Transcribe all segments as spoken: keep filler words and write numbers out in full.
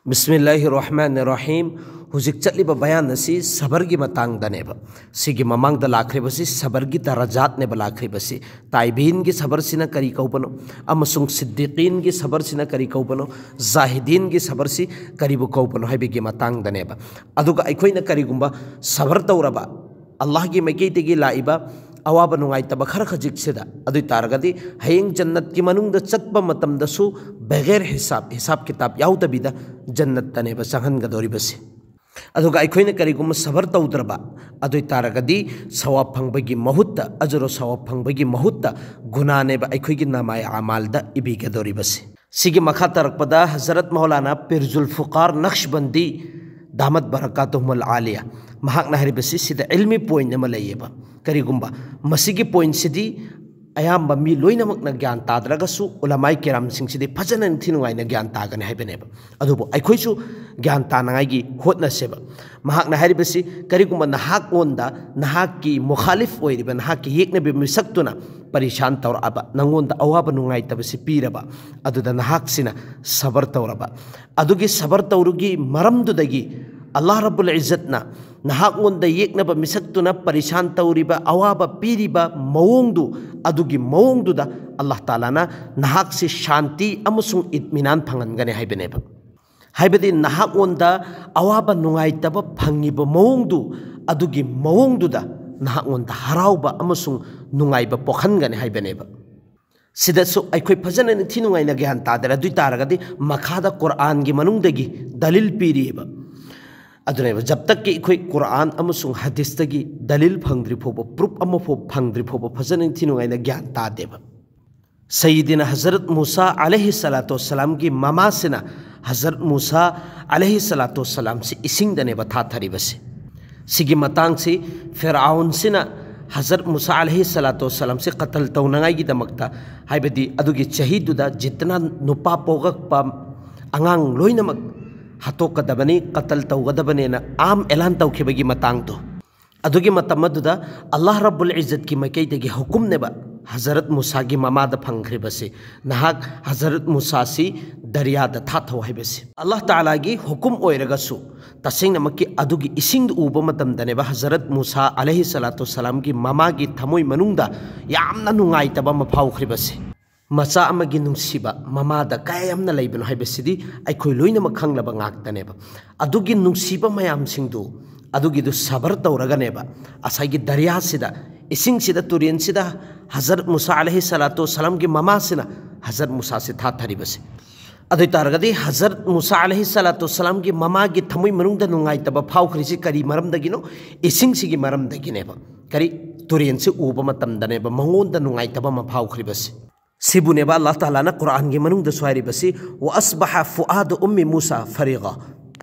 ꯕꯤꯁꯃꯤꯜꯂꯥꯍꯤ ꯔꯍꯃꯥꯟ ꯔꯍꯤꯝ꯫ ꯍꯧꯖꯤꯛ ꯆꯠꯂꯤꯕ ꯕꯌꯥꯟ ꯑꯁꯤ ꯁꯕꯔꯒꯤ ꯃꯇꯥꯡꯗꯅꯦꯕ꯫ ꯁꯤꯒꯤ ꯃꯃꯥꯡꯗ ꯂꯥꯛꯈ꯭ꯔꯤꯕꯁꯤ ꯁꯕꯔꯒꯤ ꯗꯔꯖꯥꯠꯅꯦꯕ ꯂꯥꯛꯈ꯭ꯔꯤꯕꯁꯤ꯫ ꯇꯥꯏꯕꯤꯟꯒꯤ ꯁꯕꯔꯁꯤꯅ ꯀꯔꯤ ꯀꯧꯕꯅꯣ ꯑꯃꯁꯨꯡ ꯁꯤꯗꯤꯀꯤꯟꯒꯤ ꯁꯕꯔꯁꯤꯅ ꯀꯔꯤ ꯀꯧꯕꯅꯣ, ꯖꯥꯍꯤꯗꯤꯟꯒꯤ ꯁꯕꯔꯁꯤ ꯀꯔꯤꯕꯨ ꯀꯧꯕꯅꯣ ꯍꯥꯏꯕꯒꯤ ꯃꯇꯥꯡꯗꯅꯦꯕ꯫ ꯑꯗꯨꯒ ꯑꯩꯈꯣꯏꯅ ꯀꯔꯤꯒꯨꯝꯕ ꯁꯕꯔ ꯇꯧꯔꯕ, ꯑꯜꯂꯥꯍꯒꯤ ꯃꯥꯏꯀꯩꯗꯒꯤ ꯂꯥꯛꯏꯕ ꯑꯋꯥꯕ ꯅꯨꯡꯉꯥꯏꯇꯕ ꯈꯔ ꯈꯖꯤꯛꯁꯤꯗ, ꯑꯗꯨ ꯑꯣꯏ ꯇꯥꯔꯒꯗꯤ ꯍꯌꯦꯡ ꯖꯟꯅꯠꯀꯤ ꯃꯅꯨꯡꯗ ꯆꯠꯄ ꯃꯇꯝꯗꯁꯨ ꯕꯒꯦꯔ ꯍꯤꯁꯥꯕ, ꯍꯤꯁꯥꯕ ꯀꯤꯇꯥꯕ ꯌꯥꯎꯗꯕꯤꯗ ꯖꯟꯅꯠꯇꯅꯦꯕ ꯆꯪꯍꯟꯒꯗꯧꯔꯤꯕꯁꯦ꯫ ꯑꯗꯨꯒ ꯑꯩꯈꯣꯏꯅ ꯀꯔꯤꯒꯨꯝꯕ ꯁꯕꯔ ꯇꯧꯗ꯭ꯔꯕ, ꯑꯗꯨ ꯑꯣꯏ ꯇꯥꯔꯒꯗꯤ ꯁꯋꯥꯕ ꯐꯪꯕꯒꯤ ꯃꯍꯨꯠꯇ, ꯑꯖꯔꯣ ꯁꯋꯥꯕ ꯐꯪꯕꯒꯤ ꯃꯍꯨꯠꯇ ꯒꯨꯅꯥꯅꯦꯕ ꯑꯩꯈꯣꯏꯒꯤ ꯅꯃꯥꯏ ꯑꯃꯥꯜꯗ ꯏꯕꯤꯒꯗꯧꯔꯤꯕꯁꯦ꯫ ꯁꯤꯒꯤ ꯃꯈꯥ ꯇꯥꯔꯛꯄꯗ ꯍꯖꯔꯠ ꯃꯧꯂꯥꯅꯥ ꯄꯤꯔꯖꯨꯜ ꯐꯨꯀꯥꯔ ꯅꯛꯁꯕꯟꯗꯤ ꯗꯥꯃꯠ ꯕꯔꯀꯥꯇꯨꯍꯨꯃꯨꯜ ꯑꯥꯂꯤꯌꯥ, ꯃꯍꯥꯛꯅ ꯍꯥꯏꯔꯤꯕꯁꯤ ꯁꯤꯗ ꯏꯜꯃꯤ ꯄꯣꯏꯟ ꯑꯃ ꯂꯩꯌꯦꯕ꯫ ꯀꯔꯤꯒꯨꯝꯕ ꯃꯁꯤꯒꯤ ꯄꯣꯏꯟꯁꯤꯗꯤ ꯑꯌꯥꯝꯕ ꯃꯤ ꯂꯣꯏꯅꯃꯛꯅ ꯒ꯭ꯌꯥꯟ ꯇꯥꯗ꯭ꯔꯒꯁꯨ ꯎꯂꯃꯥꯏ ꯀꯤꯔꯥꯝꯁꯤꯡꯁꯤꯗꯤ ꯐꯖꯅ ꯅꯤꯡꯊꯤ ꯅꯨꯡꯉꯥꯏꯅ ꯒ꯭ꯌꯥꯟ ꯇꯥꯒꯅꯤ ꯍꯥꯏꯕꯅꯦꯕ꯫ ꯑꯗꯨꯕꯨ ꯑꯩꯈꯣꯏꯁꯨ ꯒ꯭ꯌꯥꯟ ꯇꯥꯅꯉꯥꯏꯒꯤ ꯍꯣꯠꯅꯁꯦꯕ꯫ ꯃꯍꯥꯛꯅ ꯍꯥꯏꯔꯤꯕꯁꯤ, ꯀꯔꯤꯒꯨꯝꯕ ꯅꯍꯥꯛꯉꯣꯟꯗ ꯅꯍꯥꯛꯀꯤ ꯃꯨꯈꯥꯂꯤꯐ ꯑꯣꯏꯔꯤꯕ, ꯅꯍꯥꯛꯀꯤ ꯌꯦꯛꯅꯕꯤ ꯃꯤꯁꯛꯇꯨꯅ ꯄꯔꯤꯁꯥꯟ ꯇꯧꯔꯛꯑꯕ, ꯅꯪꯉꯣꯟꯗ ꯑꯋꯥꯕ ꯅꯨꯡꯉꯥꯏꯇꯕꯁꯤ ꯄꯤꯔꯕ, ꯑꯗꯨꯗ ꯅꯍꯥꯛꯁꯤꯅ ꯁꯕꯔ ꯇꯧꯔꯕ, ꯑꯗꯨꯒꯤ ꯁꯕꯔ ꯇꯧꯔꯨꯒꯤ ꯃꯔꯝꯗꯨꯗꯒꯤ ꯑꯜꯂꯥꯍ ꯔꯕꯨꯜ ꯏꯖꯠꯅ ꯅꯍꯥꯛꯉꯣꯟꯗ ꯌꯦꯛꯅꯕ ꯃꯤꯁꯛꯇꯨꯅ ꯄꯔꯤꯁꯥꯟ ꯇꯧꯔꯤꯕ, ꯑꯋꯥꯕ ꯄꯤꯔꯤꯕ ꯃꯑꯣꯡꯗꯨ, ꯑꯗꯨꯒꯤ ꯃꯑꯣꯡꯗꯨꯗ ꯑꯜꯂꯥꯍ ꯇꯥꯂꯥꯅ ꯅꯍꯥꯛꯁꯤ ꯁꯥꯟꯇꯤ ꯑꯃꯁꯨꯡ ꯏꯠꯃꯤꯅꯥꯟ ꯐꯪꯍꯟꯒꯅꯤ ꯍꯥꯏꯕꯅꯦꯕ꯫ ꯍꯥꯏꯕꯗꯤ ꯅꯍꯥꯛꯉꯣꯟꯗ ꯑꯋꯥꯕ ꯅꯨꯡꯉꯥꯏꯇꯕ ꯐꯪꯉꯤꯕ ꯃꯑꯣꯡꯗꯨ, ꯑꯗꯨꯒꯤ ꯃꯑꯣꯡꯗꯨꯗ ꯅꯍꯥꯛꯉꯣꯟꯗ ꯍꯔꯥꯎꯕ ꯑꯃꯁꯨꯡ ꯅꯨꯡꯉꯥꯏꯕ ꯄꯣꯛꯍꯟꯒꯅꯤ ꯍꯥꯏꯕꯅꯦꯕ꯫ ꯁꯤꯗꯁꯨ ꯑꯩꯈꯣꯏ ꯐꯖꯅ ꯅꯤꯡꯊꯤ ꯅꯨꯡꯉꯥꯏꯅ ꯒ꯭ꯌꯥꯟ ꯇꯥꯗꯔꯦ꯫ ꯑꯗꯨ ꯑꯣꯏ ꯇꯥꯔꯒꯗꯤ ꯃꯈꯥꯗ ꯀꯨꯔꯥꯟꯒꯤ ꯃꯅꯨꯡꯗꯒꯤ ꯗꯂꯤꯜ ꯄꯤꯔꯤꯑꯕ꯫ ꯑꯗꯨꯅꯦꯕ, ꯖꯕ ꯇꯛꯀꯤ ꯑꯩꯈꯣꯏ ꯀꯨꯔꯥꯟ ꯑꯃꯁꯨꯡ ꯍꯗꯤꯁꯇꯒꯤ ꯗꯂꯤꯜ ꯐꯪꯗ꯭ꯔꯤ ꯐꯥꯎꯕ, ꯄ꯭ꯔꯨꯞ ꯑꯃꯐꯥꯎ ꯐꯪꯗ꯭ꯔꯤ ꯐꯥꯎꯕ ꯐꯖꯅ ꯅꯤꯡꯊꯤ ꯅꯨꯡꯉꯥꯏꯅ ꯒ꯭ꯌꯥꯟ ꯇꯥꯗꯦꯕ꯫ ꯁꯌꯤꯗꯤꯅ ꯍꯖꯔꯠ ꯃꯨꯁꯥ ꯑꯂꯩꯍꯤ ꯁꯂꯥꯇꯨ ꯋꯁꯁꯂꯥꯝꯒꯤ ꯃꯃꯥꯁꯤꯅ ꯍꯖꯔꯠ ꯃꯨꯁꯥ ꯑꯂꯩꯍꯤ ꯁꯂꯥꯇꯨ ꯋꯁꯁꯂꯥꯝꯁꯤ ꯏꯁꯤꯡꯗꯅꯦꯕ ꯊꯥꯊꯔꯤꯕꯁꯦ꯫ ꯁꯤꯒꯤ ꯃꯇꯥꯡꯁꯤ ꯐꯤꯔꯥꯎꯟꯁꯤꯅ ꯍꯖꯔꯠ ꯃꯨꯁꯥ ꯑꯂꯩꯍꯤ ꯁꯂꯥꯇꯨ ꯋꯁꯁꯂꯥꯝꯁꯤ ꯀꯇꯜ ꯇꯧꯅꯉꯥꯏꯒꯤꯗꯃꯛꯇ, ꯍꯥꯏꯕꯗꯤ ꯑꯗꯨꯒꯤ ꯆꯍꯤꯗꯨꯗ ꯖꯤꯠꯇꯅ ꯅꯨꯄꯥ ꯄꯣꯛꯂꯛꯄ ꯑꯉꯥꯡ ꯂꯣꯏꯅꯃꯛ ꯍꯥꯠꯇꯣꯛꯀꯗꯕꯅꯤ, ꯀꯇꯜ ꯇꯧꯒꯗꯕꯅꯦꯅ ꯑꯥꯝ ꯑꯦꯂꯥꯟ ꯇꯧꯈꯤꯕꯒꯤ ꯃꯇꯥꯡꯗꯣ, ꯑꯗꯨꯒꯤ ꯃꯇꯝ ꯑꯗꯨꯗ ꯑꯜꯂꯥꯍ ꯔꯕꯨꯜ ꯏꯖꯠꯀꯤ ꯃꯥꯏꯀꯩꯗꯒꯤ ꯍꯨꯀꯨꯝꯅꯦꯕ, ꯍꯖꯔꯠ ꯃꯨꯁꯥꯒꯤ ꯃꯃꯥꯗ ꯐꯪꯈ꯭ꯔꯤꯕꯁꯤ, ꯅꯍꯥꯛ ꯍꯖꯔꯠ ꯃꯨꯁꯥꯁꯤ ꯗꯔꯤꯌꯥꯗ ꯊꯥꯊꯧ ꯍꯥꯏꯕꯁꯤ꯫ ꯑꯜꯂꯥꯍ ꯇꯥꯂꯥꯒꯤ ꯍꯨꯀꯨꯝ ꯑꯣꯏꯔꯒꯁꯨ, ꯇꯁꯦꯡꯅꯃꯛꯀꯤ ꯑꯗꯨꯒꯤ ꯏꯁꯤꯡꯗꯨ ꯎꯕ ꯃꯇꯝꯗꯅꯦꯕ ꯍꯖꯔꯠ ꯃꯨꯁꯥ ꯑꯂꯩꯍꯤ ꯁꯂꯥꯇꯨ ꯁꯂꯥꯝꯒꯤ ꯃꯃꯥꯒꯤ ꯊꯃꯣꯏ ꯃꯅꯨꯡꯗ ꯌꯥꯝꯅ ꯅꯨꯡꯉꯥꯏꯇꯕ ꯑꯃ ꯐꯥꯎꯈ꯭ꯔꯤꯕꯁꯤ꯫ ꯃꯆꯥ ꯑꯃꯒꯤ ꯅꯨꯡꯁꯤꯕ ꯃꯃꯥꯗ ꯀꯌꯥ ꯌꯥꯝꯅ ꯂꯩꯕꯅꯣ ꯍꯥꯏꯕꯁꯤꯗꯤ ꯑꯩꯈꯣꯏ ꯂꯣꯏꯅꯃꯛ ꯈꯪꯂꯕ ꯉꯥꯛꯇꯅꯦꯕ꯫ ꯑꯗꯨꯒꯤ ꯅꯨꯡꯁꯤꯕ ꯃꯌꯥꯝꯁꯤꯡꯗꯨ, ꯑꯗꯨꯒꯤꯗꯨ ꯁꯕꯔ ꯇꯧꯔꯒꯅꯦꯕ, ꯉꯁꯥꯏꯒꯤ ꯗꯔꯤꯌꯥꯁꯤꯗ, ꯏꯁꯤꯡꯁꯤꯗ, ꯇꯨꯔꯦꯟꯁꯤꯗ ꯍꯖꯔꯠ ꯃꯨꯁꯥ ꯑꯂꯩꯍꯤ ꯁꯂꯥꯇꯨ ꯋꯁꯁꯂꯥꯝꯒꯤ ꯃꯃꯥꯁꯤꯅ ꯍꯖꯔꯠ ꯃꯨꯁꯥꯁꯤ ꯊꯥꯊꯔꯤꯕꯁꯦ꯫ ꯑꯗꯨ ꯑꯣꯏ ꯇꯥꯔꯒꯗꯤ ꯍꯖꯔꯠ ꯃꯨꯁꯥ ꯑꯂꯩꯍꯤ ꯁꯂꯥꯇꯨ ꯋꯁꯁꯂꯥꯝꯒꯤ ꯃꯃꯥꯒꯤ ꯊꯃꯣꯏ ꯃꯅꯨꯡꯗ ꯅꯨꯡꯉꯥꯏꯇꯕ ꯐꯥꯎꯈ꯭ꯔꯤꯁꯤ ꯀꯔꯤ ꯃꯔꯝꯗꯒꯤꯅꯣ? ꯏꯁꯤꯡꯁꯤꯒꯤ ꯃꯔꯝꯗꯒꯤꯅꯦꯕ꯫ ꯀꯔꯤ? ꯇꯨꯔꯦꯟꯁꯤ ꯎꯕ ꯃꯇꯝꯗꯅꯦꯕ ꯃꯉꯣꯟꯗ ꯅꯨꯡꯉꯥꯏꯇꯕ ꯑꯃ ꯐꯥꯎꯈ꯭ꯔꯤꯕꯁꯤ꯫ ꯁꯤꯕꯨꯅꯦꯕ ꯑꯜꯂꯥꯍ ꯇꯥꯂꯥꯅ ꯀꯨꯔꯥꯟꯒꯤ ꯃꯅꯨꯡꯗꯁꯨ ꯍꯥꯏꯔꯤꯕꯁꯤ, "ꯋꯥ ꯑꯁꯕꯍ ꯐꯨꯑꯥꯗꯨ ꯎꯝꯃꯤ ꯃꯨꯁꯥ ꯐꯔꯤꯒ"꯫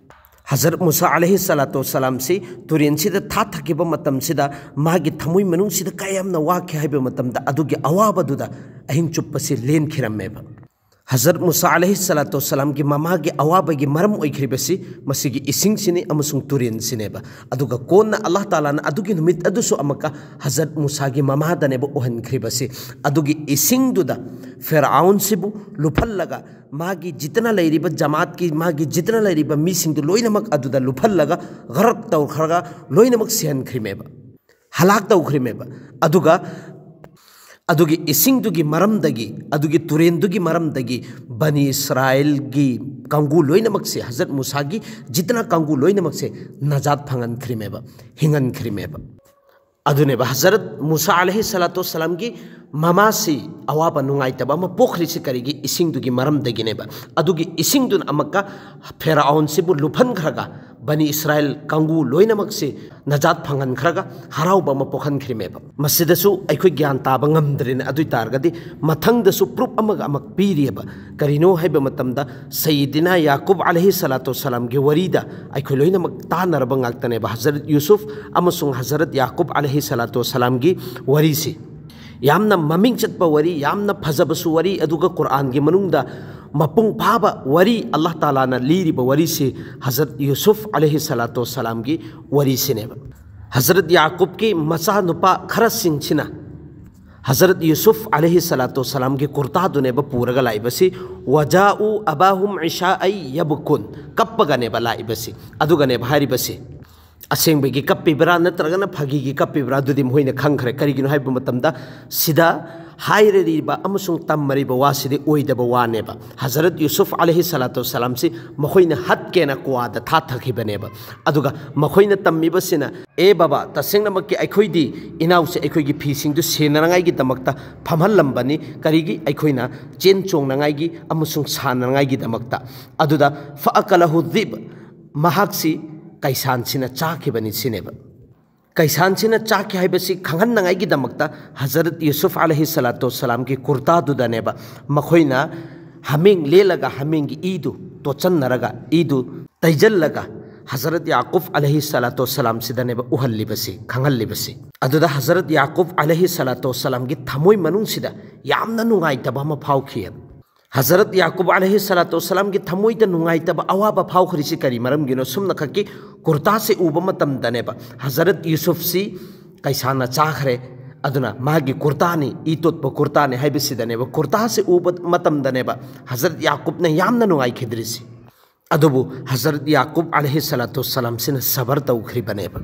ꯍꯖꯔꯠ ꯃꯨꯁꯥ ꯑꯂꯩꯍꯤ ꯁꯂꯥꯇꯨ ꯋꯁꯁꯂꯥꯝꯁꯤ ꯇꯨꯔꯦꯟꯁꯤꯗ ꯊꯥꯊꯈꯤꯕ ꯃꯇꯝꯁꯤꯗ ꯃꯥꯒꯤ ꯊꯃꯣꯏ ꯃꯅꯨꯡꯁꯤꯗ ꯀꯌꯥ ꯌꯥꯝꯅ ꯋꯥꯈꯤ ꯍꯥꯏꯕ ꯃꯇꯝꯗ, ꯑꯗꯨꯒꯤ ꯑꯋꯥꯕꯗꯨꯗ ꯑꯍꯤꯡ ꯆꯨꯞꯄꯁꯤ ꯂꯦꯟꯈꯤꯔꯝꯃꯦꯕ꯫ ꯍꯖꯔꯠ ꯃꯨꯁꯥ ꯑꯂꯩꯍꯤ ꯁꯂꯥꯇꯨ ꯋꯁꯁꯂꯥꯝꯒꯤ ꯃꯃꯥꯒꯤ ꯑꯋꯥꯕꯒꯤ ꯃꯔꯝ ꯑꯣꯏꯈ꯭ꯔꯤꯕꯁꯤ ꯃꯁꯤꯒꯤ ꯏꯁꯤꯡꯁꯤꯅꯤ ꯑꯃꯁꯨꯡ ꯇꯨꯔꯦꯟꯁꯤꯅꯦꯕ꯫ ꯑꯗꯨꯒ ꯀꯣꯟꯅ ꯑꯜꯂꯥꯍ ꯇꯥꯂꯥꯅ ꯑꯗꯨꯒꯤ ꯅꯨꯃꯤꯠ ꯑꯗꯨꯁꯨ ꯑꯃꯨꯛꯀ ꯍꯖꯔꯠ ꯃꯨꯁꯥꯒꯤ ꯃꯃꯥꯗꯅꯦꯕ ꯎꯍꯟꯈ꯭ꯔꯤꯕꯁꯤ꯫ ꯑꯗꯨꯒꯤ ꯏꯁꯤꯡꯗꯨꯗ ꯐꯤꯔꯥꯎꯟꯁꯤꯕꯨ ꯂꯨꯞꯍꯜꯂꯒ, ꯃꯥꯒꯤ ꯖꯤꯇꯅ ꯂꯩꯔꯤꯕ ꯖꯃꯥꯠꯀꯤ, ꯃꯥꯒꯤ ꯖꯤꯇꯅ ꯂꯩꯔꯤꯕ ꯃꯤꯁꯤꯡꯗꯨ ꯂꯣꯏꯅꯃꯛ ꯑꯗꯨꯗ ꯂꯨꯞꯍꯜꯂꯒ ꯒꯔꯛ ꯇꯧꯈ꯭ꯔꯒ ꯂꯣꯏꯅꯃꯛ ꯁꯤꯍꯟꯈ꯭ꯔꯤꯃꯦꯕ, ꯍꯂꯥꯛ ꯇꯧꯈ꯭ꯔꯤꯃꯦꯕ꯫ ꯑꯗꯨꯒ ꯑꯗꯨꯒꯤ ꯏꯁꯤꯡꯗꯨꯒꯤ ꯃꯔꯝꯗꯒꯤ, ꯑꯗꯨꯒꯤ ꯇꯨꯔꯦꯟꯗꯨꯒꯤ ꯃꯔꯝꯗꯒꯤ ꯕꯅꯤ ꯏꯁꯔꯥꯏꯜꯒꯤ ꯀꯥꯡꯕꯨ ꯂꯣꯏꯅꯃꯛꯁꯦ, ꯍꯖꯔꯠ ꯃꯨꯁꯥꯒꯤ ꯖꯤꯇꯅ ꯀꯥꯡꯕꯨ ꯂꯣꯏꯅꯃꯛꯁꯦ ꯅꯖꯥꯠ ꯐꯪꯍꯟꯈ꯭ꯔꯤꯃꯦꯕ, ꯍꯤꯡꯍꯟꯈ꯭ꯔꯤꯃꯦꯕ꯫ ꯑꯗꯨꯅꯦꯕ ꯍꯖꯔꯠ ꯃꯨꯁꯥ ꯑꯂꯩꯍꯤ ꯁꯂꯥꯇꯨ ꯋꯁꯁꯂꯥꯝꯒꯤ ꯃꯃꯥꯁꯤ ꯑꯋꯥꯕ ꯅꯨꯡꯉꯥꯏꯇꯕ ꯑꯃ ꯄꯣꯛꯈ꯭ꯔꯤꯁꯤ ꯀꯔꯤꯒꯤ? ꯏꯁꯤꯡꯗꯨꯒꯤ ꯃꯔꯝꯗꯒꯤꯅꯦꯕ꯫ ꯑꯗꯨꯒꯤ ꯏꯁꯤꯡꯗꯨꯅ ꯑꯃꯨꯛꯀ ꯐꯦꯔꯥꯎꯟꯁꯤꯕꯨ ꯂꯨꯞꯍꯟꯈ꯭ꯔꯒ ꯕꯅꯤ ꯏꯁꯔꯥꯏꯜ ꯀꯥꯡꯕꯨ ꯂꯣꯏꯅꯃꯛꯁꯤ ꯅꯖꯥꯠ ꯐꯪꯍꯟꯈ꯭ꯔꯒ ꯍꯔꯥꯎꯕ ꯑꯃ ꯄꯣꯛꯍꯟꯈ꯭ꯔꯤꯃꯦꯕ꯫ ꯃꯁꯤꯗꯁꯨ ꯑꯩꯈꯣꯏ ꯒ꯭ꯌꯥꯟ ꯇꯥꯕ ꯉꯝꯗ꯭ꯔꯦꯅꯦ꯫ ꯑꯗꯨ ꯑꯣꯏ ꯇꯥꯔꯒꯗꯤ ꯃꯊꯪꯗꯁꯨ ꯄ꯭ꯔꯨꯞ ꯑꯃꯒ ꯑꯃ ꯄꯤꯔꯤꯑꯕ꯫ ꯀꯔꯤꯅꯣ ꯍꯥꯏꯕ ꯃꯇꯝꯗ ꯁꯌꯤꯗꯤꯅꯥ ꯌꯥꯀꯨꯕ ꯑꯂꯩꯍꯤ ꯁꯂꯥꯇꯨ ꯋꯁꯁꯂꯥꯝꯒꯤ ꯋꯥꯔꯤꯗ ꯑꯩꯈꯣꯏ ꯂꯣꯏꯅꯃꯛ ꯇꯥꯟꯅꯔꯕ ꯉꯥꯛꯇꯅꯦꯕ꯫ ꯍꯖꯔꯠ ꯌꯨꯁꯨꯐ ꯑꯃꯁꯨꯡ ꯍꯖꯔꯠ ꯌꯥꯀꯨꯕ ꯑꯂꯩꯍꯤ ꯁꯂꯥꯇꯨ ꯋꯁꯁꯂꯥꯝꯒꯤ ꯋꯥꯔꯤꯁꯤ ꯌꯥꯝꯅ ꯃꯃꯤꯡ ꯆꯠꯄ ꯋꯥꯔꯤ, ꯌꯥꯝꯅ ꯐꯖꯕꯁꯨ ꯋꯥꯔꯤ, ꯑꯗꯨꯒ ꯀꯨꯔꯥꯟꯒꯤ ꯃꯅꯨꯡꯗ ꯃꯄꯨꯡ ꯐꯥꯕ ꯋꯥꯔꯤ, ꯑꯜꯂꯥꯍ ꯇꯥꯂꯥꯅ ꯂꯤꯔꯤꯕ ꯋꯥꯔꯤꯁꯤ ꯍꯖꯔꯠ ꯌꯨꯁꯨꯐ ꯑꯂꯩꯍꯤ ꯁꯂꯥꯇꯨ ꯋꯁꯁꯂꯥꯝꯒꯤ ꯋꯥꯔꯤꯁꯤꯅꯦꯕ꯫ ꯍꯖꯔꯠ ꯌꯥꯀꯨꯕꯀꯤ ꯃꯆꯥꯅꯨꯄꯥ ꯈꯔꯁꯤꯡꯁꯤꯅ ꯍꯖꯔꯠ ꯌꯨꯁꯨꯐ ꯑꯂꯩꯍꯤ ꯁꯂꯥꯇꯨ ꯁꯂꯥꯝꯒꯤ ꯀꯨꯔꯇꯥꯗꯨꯅꯦꯕ ꯄꯨꯔꯒ ꯂꯥꯛꯏꯕꯁꯤ꯫ "ꯋꯖꯥꯎ ꯑꯕꯥꯍꯨꯝ ꯏꯁꯥ ꯑꯩ ꯌꯕꯀꯨꯟ", ꯀꯞꯄꯒꯅꯦꯕ ꯂꯥꯛꯏꯕꯁꯤ꯫ ꯑꯗꯨꯒꯅꯦꯕ ꯍꯥꯏꯔꯤꯕꯁꯤ꯫ ꯑꯁꯦꯡꯕꯒꯤ ꯀꯞꯄꯤꯕ꯭ꯔꯥ ꯅꯠꯇ꯭ꯔꯒꯅ ꯐꯥꯒꯤꯒꯤ ꯀꯞꯄꯤꯕ꯭ꯔꯥ, ꯑꯗꯨꯗꯤ ꯃꯈꯣꯏꯅ ꯈꯪꯈ꯭ꯔꯦ꯫ ꯀꯔꯤꯒꯤꯅꯣ ꯍꯥꯏꯕ ꯃꯇꯝꯗ, ꯁꯤꯗ ꯍꯥꯏꯔꯤꯕ ꯑꯃꯁꯨꯡ ꯇꯝꯃꯔꯤꯕ ꯋꯥꯁꯤꯗꯤ ꯑꯣꯏꯗꯕ ꯋꯥꯅꯦꯕ꯫ ꯍꯖꯔꯠ ꯌꯨꯁꯨꯐ ꯑꯂꯩꯍꯤ ꯁꯂꯥꯇꯨ ꯁꯂꯥꯝꯁꯤ ꯃꯈꯣꯏꯅ ꯍꯠꯀꯦꯅ ꯀ꯭ꯋꯥꯗ ꯊꯥꯊꯈꯤꯕꯅꯦꯕ꯫ ꯑꯗꯨꯒ ꯃꯈꯣꯏꯅ ꯇꯝꯃꯤꯕꯁꯤꯅ, "ꯑꯦ ꯕꯕꯥ, ꯇꯁꯦꯡꯅꯃꯛꯀꯤ ꯑꯩꯈꯣꯏꯗꯤ ꯏꯅꯥꯎꯁꯦ ꯑꯩꯈꯣꯏꯒꯤ ꯐꯤꯁꯤꯡꯗꯨ ꯁꯦꯟꯅꯅꯉꯥꯏꯒꯤꯗꯃꯛꯇ ꯐꯝꯍꯜꯂꯝꯕꯅꯤ꯫ ꯀꯔꯤꯒꯤ? ꯑꯩꯈꯣꯏꯅ ꯆꯦꯟ ꯆꯣꯡꯅꯉꯥꯏꯒꯤ ꯑꯃꯁꯨꯡ ꯁꯥꯟꯅꯉꯥꯏꯒꯤꯗꯃꯛꯇ꯫ ꯑꯗꯨꯗ ꯐꯑꯀꯂꯍꯨ ꯗꯤꯕ, ꯃꯍꯥꯛꯁꯤ ꯀꯩꯁꯥꯟꯁꯤꯅ ꯆꯥꯈꯤꯕꯅꯤ" ꯁꯤꯅꯦꯕ꯫ ꯀꯩꯁꯥꯟꯁꯤꯅ ꯆꯥꯈꯤ ꯍꯥꯏꯕꯁꯤ ꯈꯪꯍꯟꯅꯉꯥꯏꯒꯤꯗꯃꯛꯇ ꯍꯖꯔꯠ ꯌꯨꯁꯨꯐ ꯑꯂꯩꯍꯤ ꯁꯂꯥꯇꯨ ꯁꯂꯥꯝꯒꯤ ꯀꯨꯔꯇꯥꯗꯨꯗꯅꯦꯕ ꯃꯈꯣꯏꯅ ꯍꯥꯃꯦꯡ ꯂꯦꯜꯂꯒ ꯍꯥꯃꯦꯡꯒꯤ ꯏꯗꯨ ꯇꯣꯠꯆꯟꯅꯔꯒ, ꯏꯗꯨ ꯇꯩꯖꯜꯂꯒ, ꯍꯖꯔꯠ ꯌꯥꯀꯨꯕ ꯑꯂꯩꯍꯤ ꯁꯂꯥꯇꯨ ꯁꯂꯥꯝꯁꯤꯗꯅꯦꯕ ꯎꯍꯜꯂꯤꯕꯁꯤ, ꯈꯪꯍꯜꯂꯤꯕꯁꯤ꯫ ꯑꯗꯨꯗ ꯍꯖꯔꯠ ꯌꯥꯀꯨꯕ ꯑꯂꯩꯍꯤ ꯁꯂꯥꯇꯨ ꯁꯂꯥꯝꯒꯤ ꯊꯃꯣꯏ ꯃꯅꯨꯡꯁꯤꯗ ꯌꯥꯝꯅ ꯅꯨꯡꯉꯥꯏꯇꯕ ꯑꯃ ꯐꯥꯎꯈꯤ꯫ ꯍꯖꯔꯠ ꯌꯥꯀꯨꯕ ꯑꯂꯩꯍꯤ ꯁꯂꯥꯇꯨ ꯁꯂꯥꯝꯒꯤ ꯊꯃꯣꯏꯗ ꯅꯨꯡꯉꯥꯏꯇꯕ ꯑꯋꯥꯕ ꯐꯥꯎꯈ꯭ꯔꯤꯁꯤ ꯀꯔꯤ ꯃꯔꯝꯒꯤꯅꯣ? ꯁꯨꯝꯅꯈꯛꯀꯤ ꯀꯨꯔꯇꯥꯁꯦ ꯎꯕ ꯃꯇꯝꯗꯅꯦꯕ ꯍꯖꯔꯠ ꯌꯨꯁꯨꯐꯁꯤ ꯀꯩꯁꯥꯟꯅ ꯆꯥꯈ꯭ꯔꯦ, ꯑꯗꯨꯅ ꯃꯥꯒꯤ ꯀꯨꯔꯇꯥꯅꯤ, ꯏ ꯇꯣꯠꯄ ꯀꯨꯔꯇꯥꯅꯤ ꯍꯥꯏꯕꯁꯤꯗꯅꯦꯕ, ꯀꯨꯔꯇꯥꯁꯦ ꯎꯕ ꯃꯇꯝꯗꯅꯦꯕ ꯍꯖꯔꯠ ꯌꯥꯀꯨꯕꯅ ꯌꯥꯝꯅ ꯅꯨꯡꯉꯥꯏꯈꯤꯗ꯭ꯔꯤꯁꯤ꯫ ꯑꯗꯨꯕꯨ ꯍꯖꯔꯠ ꯌꯥꯀꯨꯕ ꯑꯂꯩꯍꯤ ꯁꯂꯥꯇꯨ ꯁꯂꯥꯝꯁꯤꯅ ꯁꯕꯔ ꯇꯧꯈ꯭ꯔꯤꯕꯅꯦꯕ꯫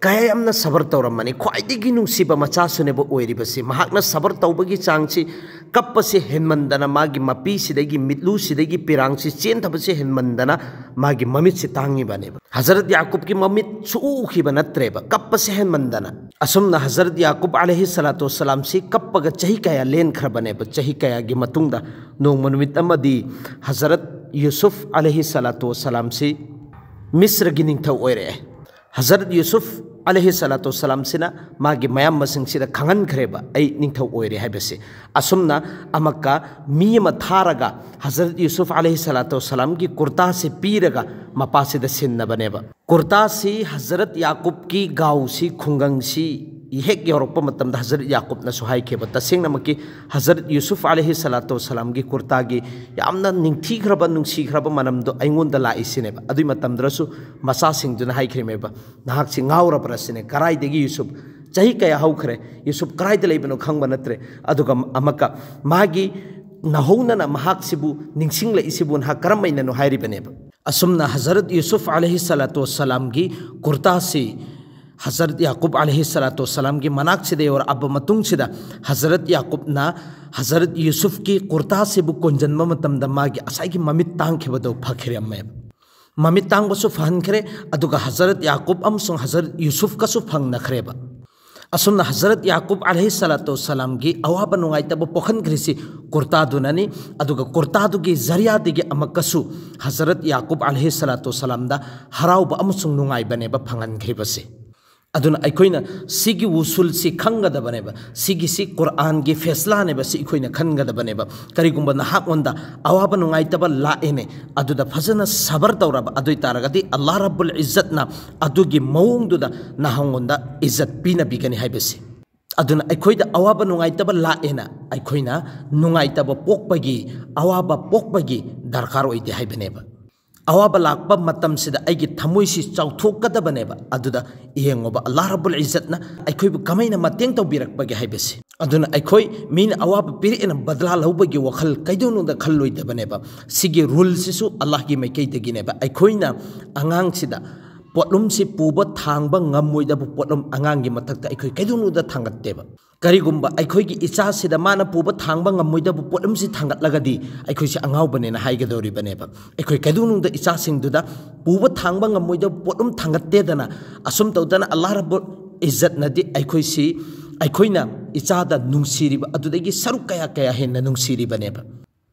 ꯀꯌꯥ ꯌꯥꯝꯅ ꯁꯕꯔ ꯇꯧꯔꯝꯃꯅꯤ꯫ ꯈ꯭ꯋꯥꯏꯗꯒꯤ ꯅꯨꯡꯁꯤꯕ ꯃꯆꯥꯁꯨꯅꯦꯕ ꯑꯣꯏꯔꯤꯕꯁꯤ꯫ ꯃꯍꯥꯛꯅ ꯁꯕꯔ ꯇꯧꯕꯒꯤ ꯆꯥꯡꯁꯤ, ꯀꯞꯄꯁꯦ ꯍꯦꯟꯃꯟꯗꯅ, ꯃꯥꯒꯤ ꯃꯄꯤꯁꯤꯗꯒꯤ, ꯃꯤꯠꯂꯨꯁꯤꯗꯒꯤ ꯄꯤꯔꯥꯡꯁꯤ ꯆꯦꯟꯊꯕꯁꯦ ꯍꯦꯟꯃꯟꯗꯅ ꯃꯥꯒꯤ ꯃꯃꯤꯠꯁꯤ ꯇꯥꯡꯉꯤꯕꯅꯦꯕ꯫ ꯍꯖꯔꯠ ꯌꯥꯀꯨꯕꯀꯤ ꯃꯃꯤꯠ ꯁꯨꯛꯎ ꯎꯈꯤꯕ ꯅꯠꯇ꯭ꯔꯦꯕ, ꯀꯞꯄꯁꯦ ꯍꯦꯟꯃꯟꯗꯅ꯫ ꯑꯁꯨꯝꯅ ꯍꯖꯔꯠ ꯌꯥꯀꯨꯕ ꯑꯂꯩꯍꯤ ꯁꯂꯥꯇꯨ ꯁꯂꯥꯝꯁꯤ ꯀꯞꯄꯒ ꯆꯍꯤ ꯀꯌꯥ ꯂꯦꯟꯈ꯭ꯔꯕꯅꯦꯕ꯫ ꯆꯍꯤ ꯀꯌꯥꯒꯤ ꯃꯇꯨꯡꯗ ꯅꯣꯡꯃ ꯅꯨꯃꯤꯠ ꯑꯃꯗꯤ ꯍꯖꯔꯠ ꯌꯨꯁꯨꯐ ꯑꯂꯩꯍꯤ ꯁꯂꯥꯇꯨ ꯁꯂꯥꯝꯁꯤ ꯃꯤꯁ꯭ꯔꯒꯤ ꯅꯤꯡꯊꯧ ꯑꯣꯏꯔꯛꯑꯦ꯫ ꯍꯖꯔꯠ ꯌꯨꯁꯨꯐ ꯑꯂꯩꯍꯤ ꯁꯂꯥꯇꯨ ꯁꯂꯥꯝꯁꯤꯅ ꯃꯥꯒꯤ ꯃꯌꯥꯝꯕꯁꯤꯡꯁꯤꯗ ꯈꯪꯍꯟꯈ꯭ꯔꯦꯕ, "ꯑꯩ ꯅꯤꯡꯊꯧ ꯑꯣꯏꯔꯦ" ꯍꯥꯏꯕꯁꯦ꯫ ꯑꯁꯨꯝꯅ ꯑꯃꯛꯀ ꯃꯤ ꯑꯃ ꯊꯥꯔꯒ ꯍꯖꯔꯠ ꯌꯨꯁꯨꯐ ꯑꯂꯩꯍꯤ ꯁꯂꯥꯇꯨ ꯁꯂꯥꯝꯒꯤ ꯀꯨꯔꯇꯥꯁꯤ ꯄꯤꯔꯒ ꯃꯄꯥꯁꯤꯗ ꯁꯤꯟꯅꯕꯅꯦꯕ꯫ ꯀꯨꯔꯇꯥꯁꯤ ꯍꯖꯔꯠ ꯌꯥꯀꯨꯕꯀꯤ ꯒꯥꯎꯁꯤ, ꯈꯨꯡꯒꯪꯁꯤ ꯍꯦꯛ ꯌꯧꯔꯛꯄ ꯃꯇꯝꯗ ꯍꯖꯔꯠ ꯌꯥꯀꯨꯕꯅꯁꯨ ꯍꯥꯏꯈꯤꯕ, ꯇꯁꯦꯡꯅꯃꯛꯀꯤ ꯍꯖꯔꯠ ꯌꯨꯁꯨꯐ ꯑꯂꯩꯍꯤ ꯁꯂꯥꯇꯨ ꯁꯂꯥꯝꯒꯤ ꯀꯨꯔꯇꯥꯒꯤ ꯌꯥꯝꯅ ꯅꯤꯡꯊꯤꯈ꯭ꯔꯕ, ꯅꯨꯡꯁꯤꯈ꯭ꯔꯕ ꯃꯅꯝꯗꯣ ꯑꯩꯉꯣꯟꯗ ꯂꯥꯛꯏꯁꯤꯅꯦꯕ꯫ ꯑꯗꯨꯏ ꯃꯇꯝꯗꯨꯗꯁꯨ ꯃꯆꯥꯁꯤꯡꯗꯨꯅ ꯍꯥꯏꯈ꯭ꯔꯤꯃꯦꯕ, "ꯅꯍꯥꯛꯁꯤ ꯉꯥꯎꯔꯕ꯭ꯔꯥ?" ꯁꯤꯅꯦ꯫ "ꯀꯔꯥꯏꯗꯒꯤ ꯌꯨꯁꯨꯐ? ꯆꯍꯤ ꯀꯌꯥ ꯍꯧꯈ꯭ꯔꯦ, ꯌꯨꯁꯨꯐ ꯀꯗꯥꯏꯗ ꯂꯩꯕꯅꯣ ꯈꯪꯕ ꯅꯠꯇ꯭ꯔꯦ꯫ ꯑꯗꯨꯒ ꯑꯃꯨꯛꯀ ꯃꯥꯒꯤ ꯅꯧꯍꯧꯅꯅ ꯃꯍꯥꯛꯁꯤꯕꯨ ꯅꯤꯡꯁꯤꯡꯂꯛꯏꯁꯤꯕꯨ ꯅꯍꯥꯛ ꯀꯔꯝꯍꯥꯏꯅꯅꯣ ꯍꯥꯏꯔꯤꯕꯅꯦꯕ꯫ ꯑꯁꯨꯝꯅ ꯍꯖꯔꯠ ꯌꯨꯁꯨꯐ ꯑꯂꯩꯍꯤ ꯁꯂꯥꯇꯨ ꯋꯁꯁꯂꯥꯝꯒꯤ ꯀꯨꯔꯇꯥꯁꯤ ꯍꯖꯔꯠ ꯌꯥꯀꯨꯕ ꯑꯂꯩꯍꯤ ꯁꯂꯥꯇꯨ ꯋꯁꯁꯂꯥꯝꯒꯤ ꯃꯅꯥꯛꯁꯤꯗ ꯌꯧꯔꯛꯑꯕ ꯃꯇꯨꯡꯁꯤꯗ, ꯍꯖꯔꯠ ꯌꯥꯀꯨꯕꯅ ꯍꯖꯔꯠ ꯌꯨꯁꯨꯐꯀꯤ ꯀꯨꯔꯇꯥꯁꯤꯕꯨ ꯀꯣꯟꯖꯟꯕ ꯃꯇꯝꯗ ꯃꯥꯒꯤ ꯉꯁꯥꯏꯒꯤ ꯃꯃꯤꯠ ꯇꯥꯡꯈꯤꯕꯗꯨ ꯐꯈꯤꯔꯝꯃꯦꯕ꯫ ꯃꯃꯤꯠ ꯇꯥꯡꯕꯁꯨ ꯐꯍꯟꯈ꯭ꯔꯦ, ꯑꯗꯨꯒ ꯍꯖꯔꯠ ꯌꯥꯀꯨꯕ ꯑꯃꯁꯨꯡ ꯍꯖꯔꯠ ꯌꯨꯁꯨꯐꯀꯁꯨ ꯐꯪꯅꯈ꯭ꯔꯦꯕ꯫ ꯑꯁꯨꯝꯅ ꯍꯖꯔꯠ ꯌꯥꯀꯨꯕ ꯑꯂꯩꯍꯤ ꯁꯂꯥꯇꯨ ꯋꯁꯁꯂꯥꯝꯒꯤ ꯑꯋꯥꯕ ꯅꯨꯡꯉꯥꯏꯇꯕ ꯄꯣꯛꯍꯟꯈ꯭ꯔꯤꯁꯤ ꯀꯨꯔꯇꯥꯗꯨꯅꯅꯤ꯫ ꯑꯗꯨꯒ ꯀꯨꯔꯇꯥꯗꯨꯒꯤ ꯖꯔꯤꯌꯥꯗꯒꯤ ꯑꯃꯨꯛꯀꯁꯨ ꯍꯖꯔꯠ ꯌꯥꯀꯨꯕ ꯑꯂꯩꯍꯤ ꯁꯂꯥꯇꯨ ꯋꯁꯁꯂꯥꯝꯗ ꯍꯔꯥꯎꯕ ꯑꯃꯁꯨꯡ ꯅꯨꯡꯉꯥꯏꯕꯅꯦꯕ ꯐꯪꯍꯟꯈ꯭ꯔꯤꯕꯁꯦ꯫ ꯑꯗꯨꯅ ꯑꯩꯈꯣꯏꯅ ꯁꯤꯒꯤ ꯋꯨꯁꯨꯜꯁꯤ ꯈꯪꯒꯗꯕꯅꯦꯕ, ꯁꯤꯒꯤꯁꯤ ꯀꯨꯔꯥꯟꯒꯤ ꯐꯦꯁꯂꯥꯅꯦꯕ, ꯁꯤ ꯑꯩꯈꯣꯏꯅ ꯈꯟꯒꯗꯕꯅꯦꯕ꯫ ꯀꯔꯤꯒꯨꯝꯕ ꯅꯍꯥꯛꯉꯣꯟꯗ ꯑꯋꯥꯕ ꯅꯨꯡꯉꯥꯏꯇꯕ ꯂꯥꯛꯑꯦꯅꯦ, ꯑꯗꯨꯗ ꯐꯖꯅ ꯁꯕꯔ ꯇꯧꯔꯕ ꯑꯗꯨ ꯑꯣꯏ ꯇꯥꯔꯒꯗꯤ, ꯑꯜꯂꯥꯍ ꯔꯕꯨꯜ ꯏꯖꯠꯅ ꯑꯗꯨꯒꯤ ꯃꯑꯣꯡꯗꯨꯗ ꯅꯍꯥꯛꯉꯣꯟꯗ ꯏꯖꯠ ꯄꯤꯅꯕꯤꯒꯅꯤ ꯍꯥꯏꯕꯁꯤ꯫ ꯑꯗꯨꯅ ꯑꯩꯈꯣꯏꯗ ꯑꯋꯥꯕ ꯅꯨꯡꯉꯥꯏꯇꯕ ꯂꯥꯛꯑꯦꯅ ꯑꯩꯈꯣꯏꯅ ꯅꯨꯡꯉꯥꯏꯇꯕ ꯄꯣꯛꯄꯒꯤ, ꯑꯋꯥꯕ ꯄꯣꯛꯄꯒꯤ ꯗꯔꯀꯥꯔ ꯑꯣꯏꯗꯦ ꯍꯥꯏꯕꯅꯦꯕ꯫ ꯑꯋꯥꯕ ꯂꯥꯛꯄ ꯃꯇꯝꯁꯤꯗ ꯑꯩꯒꯤ ꯊꯃꯣꯏꯁꯤ ꯆꯥꯎꯊꯣꯛꯀꯗꯕꯅꯦꯕ꯫ ꯑꯗꯨꯗ ꯌꯦꯡꯉꯣꯕ, ꯑꯜꯂꯥꯍ ꯔꯕꯨꯜ ꯏꯖꯠꯅ ꯑꯩꯈꯣꯏꯕꯨ ꯀꯃꯥꯏꯅ ꯃꯇꯦꯡ ꯇꯧꯕꯤꯔꯛꯄꯒꯦ ꯍꯥꯏꯕꯁꯤ꯫ ꯑꯗꯨꯅ ꯑꯩꯈꯣꯏ ꯃꯤꯅ ꯑꯋꯥꯕ ꯄꯤꯔꯛꯑꯦꯅ ꯕꯗꯂꯥ ꯂꯧꯕꯒꯤ ꯋꯥꯈꯜ ꯀꯩꯗꯧꯅꯨꯡꯗ ꯈꯜꯂꯣꯏꯗꯕꯅꯦꯕ꯫ ꯁꯤꯒꯤ ꯔꯨꯜꯁꯤꯁꯨ ꯑꯜꯂꯥꯍꯒꯤ ꯃꯥꯏꯀꯩꯗꯒꯤꯅꯦꯕ꯫ ꯑꯩꯈꯣꯏꯅ ꯑꯉꯥꯡꯁꯤꯗ ꯄꯣꯠꯂꯨꯝꯁꯤ ꯄꯨꯕ ꯊꯥꯡꯕ ꯉꯝꯃꯣꯏꯗꯕ ꯄꯣꯠꯂꯨꯝ ꯑꯉꯥꯡꯒꯤ ꯃꯊꯛꯇ ꯑꯩꯈꯣꯏ ꯀꯩꯗꯧꯅꯨꯡꯗ ꯊꯥꯡꯒꯠꯇꯦꯕ꯫ ꯀꯔꯤꯒꯨꯝꯕ ꯑꯩꯈꯣꯏꯒꯤ ꯏꯆꯥꯁꯤꯗ ꯃꯥꯅ ꯄꯨꯕ ꯊꯥꯡꯕ ꯉꯝꯃꯣꯏꯗꯕ ꯄꯣꯠꯂꯨꯝꯁꯤ ꯊꯥꯡꯒꯠꯂꯒꯗꯤ, ꯑꯩꯈꯣꯏꯁꯤ ꯑꯉꯥꯎꯕꯅꯦꯅ ꯍꯥꯏꯒꯗꯧꯔꯤꯕꯅꯦꯕ꯫ ꯑꯩꯈꯣꯏ ꯀꯩꯗꯧꯅꯨꯡꯗ ꯏꯆꯥꯁꯤꯡꯗꯨꯗ ꯄꯨꯕ ꯊꯥꯡꯕ ꯉꯝꯃꯣꯏꯗꯕ ꯄꯣꯠꯂꯨꯝ ꯊꯥꯡꯒꯠꯇꯦꯗꯅ, ꯑꯁꯨꯝ ꯇꯧꯗꯅ ꯑꯜꯂꯥꯍ ꯔꯕꯨꯜ ꯏꯖꯠꯅꯗꯤ ꯑꯩꯈꯣꯏꯁꯤ, ꯑꯩꯈꯣꯏꯅ ꯏꯆꯥꯗ ꯅꯨꯡꯁꯤꯔꯤꯕ ꯑꯗꯨꯗꯒꯤ ꯁꯔꯨꯛ ꯀꯌꯥ ꯀꯌꯥ ꯍꯦꯟꯅ ꯅꯨꯡꯁꯤꯔꯤꯕꯅꯦꯕ꯫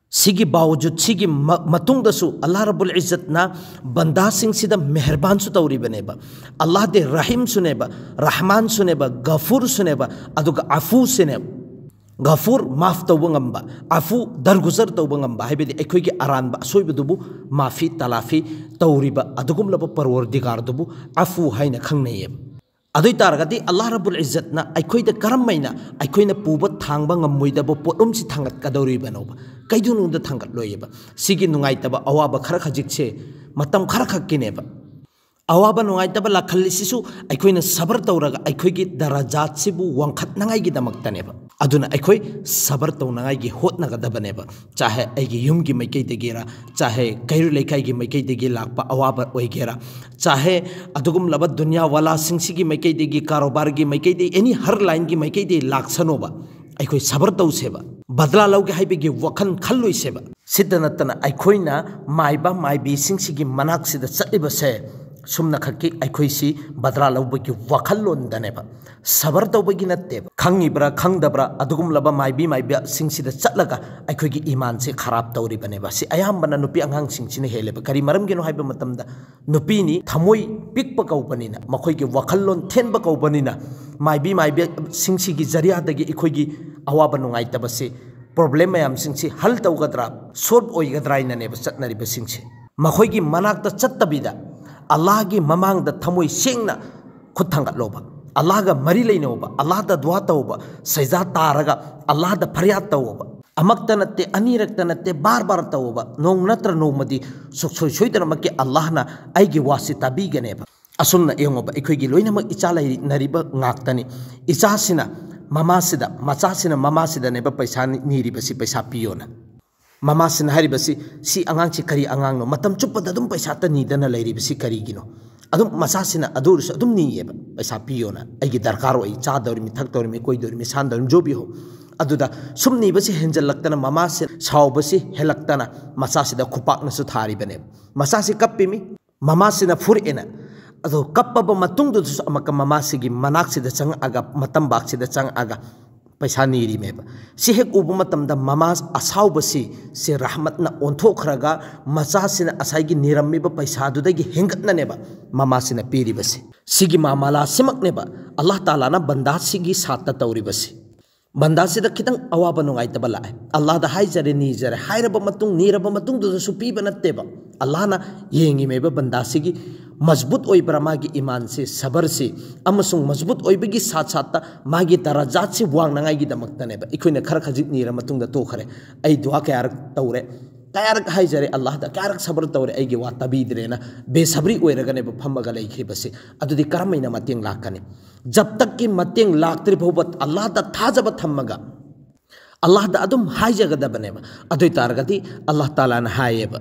ꯁꯤꯒꯤ ꯕꯥꯋꯖꯨꯗ, ꯁꯤꯒꯤ ꯃ-, ꯃꯇꯨꯡꯗꯁꯨ ꯑꯜꯂꯥꯍ ꯔꯕꯨꯜ ꯏꯖꯠꯅ ꯕꯟꯗꯥꯁꯤꯡꯁꯤꯗ ꯃꯦꯍꯔꯕꯥꯟꯁꯨ ꯇꯧꯔꯤꯕꯅꯦꯕ꯫ ꯑꯜꯂꯥꯍꯗꯤ ꯔꯍꯤꯝꯁꯨꯅꯦꯕ, ꯔꯍꯃꯥꯟꯁꯨꯅꯦꯕ, ꯒꯐꯨꯔꯁꯨꯅꯦꯕ, ꯑꯗꯨꯒ ꯑꯐꯨꯁꯤꯅꯦꯕ꯫ ꯒꯐꯨꯔ, ꯃꯥꯐ ꯇꯧꯕ ꯉꯝꯕ, ꯑꯐꯨ, ꯗꯔꯒꯨꯖꯔ ꯇꯧꯕ ꯉꯝꯕ, ꯍꯥꯏꯕꯗꯤ ꯑꯩꯈꯣꯏꯒꯤ ꯑꯔꯥꯟꯕ ꯑꯁꯣꯏꯕꯗꯨꯕꯨ ꯃꯥꯐꯤ ꯇꯂꯥꯐꯤ ꯇꯧꯔꯤꯕ ꯑꯗꯨꯒꯨꯝꯂꯕ ꯄꯔꯋꯔꯗꯤꯒꯥꯔꯗꯨꯕꯨ ꯑꯐꯨ ꯍꯥꯏꯅ ꯈꯪꯅꯩꯌꯦꯕ꯫ ꯑꯗꯨ ꯑꯣꯏ ꯇꯥꯔꯒꯗꯤ ꯑꯜꯂꯥꯍ ꯔꯕꯨꯜ ꯏꯖꯠꯅ ꯑꯩꯈꯣꯏꯗ ꯀꯔꯝꯃꯥꯏꯅ ꯑꯩꯈꯣꯏꯅ ꯄꯨꯕ ꯊꯥꯡꯕ ꯉꯝꯃꯣꯏꯗꯕ ꯄꯣꯠꯂꯨꯝꯁꯤ ꯊꯥꯡꯒꯠꯀꯗꯧꯔꯤꯕꯅꯣꯕ? ꯀꯩꯗꯧꯅꯨꯡꯗ ꯊꯥꯡꯒꯠꯂꯣꯏꯌꯦꯕ꯫ ꯁꯤꯒꯤ ꯅꯨꯡꯉꯥꯏꯇꯕ ꯑꯋꯥꯕ ꯈꯔ ꯈꯖꯤꯛꯁꯦ ꯃꯇꯝ ꯈꯔ ꯈꯛꯀꯤꯅꯦꯕ꯫ ꯑꯋꯥꯕ ꯅꯨꯡꯉꯥꯏꯇꯕ ꯂꯥꯛꯍꯜꯂꯤꯁꯤꯁꯨ ꯑꯩꯈꯣꯏꯅ ꯁꯕꯔ ꯇꯧꯔꯒ ꯑꯩꯈꯣꯏꯒꯤ ꯗꯔꯖꯥꯠꯁꯤꯕꯨ ꯋꯥꯡꯈꯠꯅꯉꯥꯏꯒꯤꯗꯃꯛꯇꯅꯦꯕ꯫ ꯑꯗꯨꯅ ꯑꯩꯈꯣꯏ ꯁꯕꯔ ꯇꯧꯅꯉꯥꯏꯒꯤ ꯍꯣꯠꯅꯒꯗꯕꯅꯦꯕ꯫ ꯆꯥꯍꯦ ꯑꯩꯒꯤ ꯌꯨꯝꯒꯤ ꯃꯥꯏꯀꯩꯗꯒꯤꯔ, ꯆꯥꯍꯦ ꯀꯩꯔꯣꯜ ꯂꯩꯀꯥꯏꯒꯤ ꯃꯥꯏꯀꯩꯗꯒꯤ ꯂꯥꯛꯄ ꯑꯋꯥꯕ ꯑꯣꯏꯒꯦꯔꯥ, ꯆꯥꯍꯦ ꯑꯗꯨꯒꯨꯝꯂꯕ ꯗꯨꯅꯤꯌꯥ ꯋꯥꯂꯥꯁꯤꯡꯁꯤꯒꯤ ꯃꯥꯏꯀꯩꯗꯒꯤ, ꯀꯥꯔꯣꯕꯥꯔꯒꯤ ꯃꯥꯏꯀꯩꯗꯒꯤ, ꯑꯦꯅꯤ ꯍꯔ ꯂꯥꯏꯟꯒꯤ ꯃꯥꯏꯀꯩꯗꯒꯤ ꯂꯥꯛꯁꯅꯣꯕ, ꯑꯩꯈꯣꯏ ꯁꯕꯔ ꯇꯧꯁꯦꯕ꯫ ꯕꯗꯂꯥ ꯂꯧꯒꯦ ꯍꯥꯏꯕꯒꯤ ꯋꯥꯈꯜ ꯈꯜꯂꯣꯏꯁꯦꯕ꯫ ꯁꯤꯇ ꯅꯠꯇꯅ ꯑꯩꯈꯣꯏꯅ ꯃꯥꯏꯕ ꯃꯥꯏꯕꯤꯁꯤꯡꯁꯤꯒꯤ ꯃꯅꯥꯛꯁꯤꯗ ꯆꯠꯂꯤꯕꯁꯦ ꯁꯨꯝꯅꯈꯛꯀꯤ ꯑꯩꯈꯣꯏꯁꯤ ꯕꯗꯂꯥ ꯂꯧꯕꯒꯤ ꯋꯥꯈꯜꯂꯣꯟꯗꯅꯦꯕ, ꯁꯕꯔ ꯇꯧꯕꯒꯤ ꯅꯠꯇꯦꯕ꯫ ꯈꯪꯉꯤꯕ꯭ꯔꯥ ꯈꯪꯗꯕ꯭ꯔꯥ, ꯑꯗꯨꯒꯨꯝꯂꯕ ꯃꯥꯏꯕꯤ ꯃꯥꯏꯕꯤꯁꯤꯡꯁꯤꯗ ꯆꯠꯂꯒ ꯑꯩꯈꯣꯏꯒꯤ ꯏꯃꯥꯟꯁꯦ ꯈꯔꯥꯞ ꯇꯧꯔꯤꯕꯅꯦꯕ꯫ ꯁꯤ ꯑꯌꯥꯝꯕꯅ ꯅꯨꯄꯤ ꯑꯉꯥꯡꯁꯤꯡꯁꯤꯅ ꯍꯦꯜꯂꯦꯕ꯫ ꯀꯔꯤ ꯃꯔꯝꯒꯤꯅꯣ ꯍꯥꯏꯕ ꯃꯇꯝꯗ, ꯅꯨꯄꯤꯅꯤ, ꯊꯃꯣꯏ ꯄꯤꯛꯄ ꯀꯧꯕꯅꯤꯅ, ꯃꯈꯣꯏꯒꯤ ꯋꯥꯈꯜꯂꯣꯟ ꯊꯦꯟꯕ ꯀꯧꯕꯅꯤꯅ, ꯃꯥꯏꯕꯤ ꯃꯥꯏꯕꯤꯁꯤꯡꯁꯤꯒꯤ ꯖꯔꯤꯌꯥꯗꯒꯤ ꯑꯩꯈꯣꯏꯒꯤ ꯑꯋꯥꯕ ꯅꯨꯡꯉꯥꯏꯇꯕꯁꯤ, ꯄ꯭ꯔꯣꯕ꯭ꯂꯦꯝ ꯃꯌꯥꯝꯁꯤꯡꯁꯤ ꯍꯜ ꯇꯧꯒꯗ꯭ꯔꯥ, ꯁꯣꯜꯕ ꯑꯣꯏꯒꯗ꯭ꯔꯥ ꯍꯥꯏꯅꯅꯦꯕ ꯆꯠꯅꯔꯤꯕꯁꯤꯡꯁꯦ꯫ ꯃꯈꯣꯏꯒꯤ ꯃꯅꯥꯛꯇ ꯆꯠꯇꯕꯤꯗ, ꯑꯜꯂꯥꯍꯒꯤ ꯃꯃꯥꯡꯗ ꯊꯃꯣꯏ ꯁꯦꯡꯅ ꯈꯨꯠ ꯊꯥꯡꯒꯠꯂꯣꯕ, ꯑꯜꯂꯥꯍꯒ ꯃꯔꯤ ꯂꯩꯅꯧꯕ, ꯑꯜꯂꯥꯍꯗ ꯗꯨꯋꯥ ꯇꯧꯕ, ꯁꯩꯖꯥ ꯇꯥꯔꯒ ꯑꯜꯂꯥꯍꯗ ꯐꯔꯤꯌꯥꯗ ꯇꯧꯕ꯫ ꯑꯃꯛꯇ ꯅꯠꯇꯦ, ꯑꯅꯤꯔꯛꯇ ꯅꯠꯇꯦ, ꯕꯥꯔ ꯕꯥꯔ ꯇꯧꯕ꯫ ꯅꯣꯡ ꯅꯠꯇ꯭ꯔ ꯅꯣꯡꯃꯗꯤ ꯁꯨꯡꯁꯣꯏ ꯁꯣꯏꯗꯅꯃꯛꯀꯤ ꯑꯜꯂꯥꯍꯅ ꯑꯩꯒꯤ ꯋꯥꯁꯤ ꯇꯥꯕꯤꯒꯅꯦꯕ꯫ ꯑꯁꯨꯝꯅ ꯌꯦꯡꯉꯣꯕ, ꯑꯩꯈꯣꯏꯒꯤ ꯂꯣꯏꯅꯃꯛ ꯏꯆꯥ ꯂꯩꯅꯔꯤꯕ ꯉꯥꯛꯇꯅꯤ꯫ ꯏꯆꯥꯁꯤꯅ ꯃꯃꯥꯁꯤꯗ, ꯃꯆꯥꯁꯤꯅ ꯃꯃꯥꯁꯤꯗꯅꯦꯕ ꯄꯩꯁꯥ ꯅꯤ-, ꯅꯤꯔꯤꯕꯁꯤ, ꯄꯩꯁꯥ ꯄꯤꯌꯣꯅ꯫ ꯃꯃꯥꯁꯤꯅ ꯍꯥꯏꯔꯤꯕꯁꯤ, "ꯁꯤ ꯑꯉꯥꯡꯁꯤ ꯀꯔꯤ ꯑꯉꯥꯡꯅꯣ? ꯃꯇꯝ ꯆꯨꯞꯄꯗ ꯑꯗꯨꯝ ꯄꯩꯁꯥꯇ ꯅꯤꯗꯅ ꯂꯩꯔꯤꯕꯁꯤ ꯀꯔꯤꯒꯤꯅꯣ?" ꯑꯗꯨꯝ ꯃꯆꯥꯁꯤꯅ ꯑꯗꯨ ꯑꯣꯏꯔꯁꯨ ꯑꯗꯨꯝ ꯅꯤꯌꯦꯕ, "ꯄꯩꯁꯥ ꯄꯤꯌꯣꯅ, ꯑꯩꯒꯤ ꯗꯔꯀꯥꯔ ꯑꯣꯏ, ꯆꯥꯗꯧꯔꯤꯃꯤ, ꯊꯛꯇꯧꯔꯤꯃꯤ, ꯀꯣꯏꯗꯧꯔꯤꯃꯤ, ꯁꯥꯟꯗꯧꯔꯤꯃꯤ, ꯖꯣꯕꯤ ꯍꯣ꯫" ꯑꯗꯨꯗ ꯁꯨꯝ ꯅꯤꯕꯁꯤ ꯍꯦꯟꯖꯜꯂꯛꯇꯅ ꯃꯃꯥꯁꯤ ꯁꯥꯎꯕꯁꯤ ꯍꯦꯜꯂꯛꯇꯅ ꯃꯆꯥꯁꯤꯗ ꯈꯨꯄꯥꯛꯅꯁꯨ ꯊꯥꯔꯤꯕꯅꯦꯕ꯫ ꯃꯆꯥꯁꯤ ꯀꯞꯄꯤꯃꯤ, ꯃꯃꯥꯁꯤꯅ ꯐꯨꯔꯛꯑꯦꯅ꯫ ꯑꯗꯣ ꯀꯞꯄꯕ ꯃꯇꯨꯡꯗꯨꯗꯁꯨ ꯑꯃꯨꯛꯀ ꯃꯃꯥꯁꯤꯒꯤ ꯃꯅꯥꯛꯁꯤꯗ ꯆꯪꯉꯛꯑꯒ, ꯃꯇꯝꯕꯥꯛꯁꯤꯗ ꯆꯪꯉꯛꯑꯒ ꯄꯩꯁꯥ ꯅꯤꯔꯤꯃꯦꯕ꯫ ꯁꯤ ꯍꯦꯛ ꯎꯕ ꯃꯇꯝꯗ ꯃꯃꯥ ꯑꯁꯥꯎꯕꯁꯤ, ꯁꯤ ꯔꯍꯃꯠꯅ ꯑꯣꯟꯊꯣꯛꯈ꯭ꯔꯒ ꯃꯆꯥꯁꯤꯅ ꯉꯁꯥꯏꯒꯤ ꯅꯤꯔꯝꯃꯤꯕ ꯄꯩꯁꯥꯗꯨꯗꯒꯤ ꯍꯦꯟꯒꯠꯅꯅꯦꯕ ꯃꯃꯥꯁꯤꯅ ꯄꯤꯔꯤꯕꯁꯦ꯫ ꯁꯤꯒꯤ ꯃꯥꯃꯂꯥꯁꯤꯃꯛꯅꯦꯕ ꯑꯜꯂꯥꯍ ꯇꯥꯂꯥꯅ ꯕꯟꯗꯥꯁꯤꯒꯤ ꯁꯥꯠꯇ ꯇꯧꯔꯤꯕꯁꯤ꯫ ꯕꯟꯗꯥꯁꯤꯗ ꯈꯤꯇꯪ ꯑꯋꯥꯕ ꯅꯨꯡꯉꯥꯏꯇꯕ ꯂꯥꯛꯑꯦ, ꯑꯜꯂꯥꯍꯗ ꯍꯥꯏꯖꯔꯦ, ꯅꯤꯖꯔꯦ, ꯍꯥꯏꯔꯕ ꯃꯇꯨꯡ, ꯅꯤꯔꯕ ꯃꯇꯨꯡꯗꯨꯗꯁꯨ ꯄꯤꯕ ꯅꯠꯇꯦꯕ꯫ ꯑꯜꯂꯥꯍꯅ ꯌꯦꯡꯉꯤꯃꯦꯕ ꯕꯟꯗꯥꯁꯤꯒꯤ ꯃꯖꯕꯨꯠ ꯑꯣꯏꯕ꯭ꯔꯥ ꯃꯥꯒꯤ ꯏꯃꯥꯟꯁꯤ, ꯁꯕꯔꯁꯤ, ꯑꯃꯁꯨꯡ ꯃꯖꯕꯨꯠ ꯑꯣꯏꯕꯒꯤ ꯁꯥꯠ ꯁꯥꯠꯇ ꯃꯥꯒꯤ ꯗꯔꯖꯥꯠꯁꯤ ꯋꯥꯡꯅꯉꯥꯏꯒꯤꯗꯃꯛꯇꯅꯦꯕ꯫ ꯑꯩꯈꯣꯏꯅ ꯈꯔ ꯈꯖꯤꯛ ꯅꯤꯔ ꯃꯇꯨꯡꯗ ꯇꯣꯛꯈ꯭ꯔꯦ, ꯑꯩ ꯗꯨꯋꯥ ꯀꯌꯥꯔꯛ ꯇꯧꯔꯦ, ꯀꯌꯥꯔꯛ ꯍꯥꯏꯖꯔꯦ ꯑꯜꯂꯥꯍꯗ, ꯀꯌꯥꯔꯛ ꯁꯕꯔ ꯇꯧꯔꯦ, ꯑꯩꯒꯤ ꯋꯥ ꯇꯥꯕꯤꯗ꯭ꯔꯦꯅ ꯕꯦꯁꯕ꯭ꯔꯤ ꯑꯣꯏꯔꯒꯅꯦꯕ ꯐꯝꯃꯒ ꯂꯩꯈ꯭ꯔꯤꯕꯁꯤ꯫ ꯑꯗꯨꯗꯤ ꯀꯔꯝꯍꯥꯏꯅ ꯃꯇꯦꯡ ꯂꯥꯛꯀꯅꯤ? ꯖꯕ ꯇꯛꯀꯤ ꯃꯇꯦꯡ ꯂꯥꯛꯇ꯭ꯔꯤ ꯐꯥꯎꯕ ꯑꯜꯂꯥꯍꯗ ꯊꯥꯖꯕ ꯊꯝꯃꯒ ꯑꯜꯂꯥꯍꯗ ꯑꯗꯨꯝ ꯍꯥꯏꯖꯒꯗꯕꯅꯦꯕ꯫ ꯑꯗꯨ ꯑꯣꯏ ꯇꯥꯔꯒꯗꯤ ꯑꯜꯂꯥꯍ ꯇꯥꯂꯥꯅ ꯍꯥꯏꯌꯦꯕ,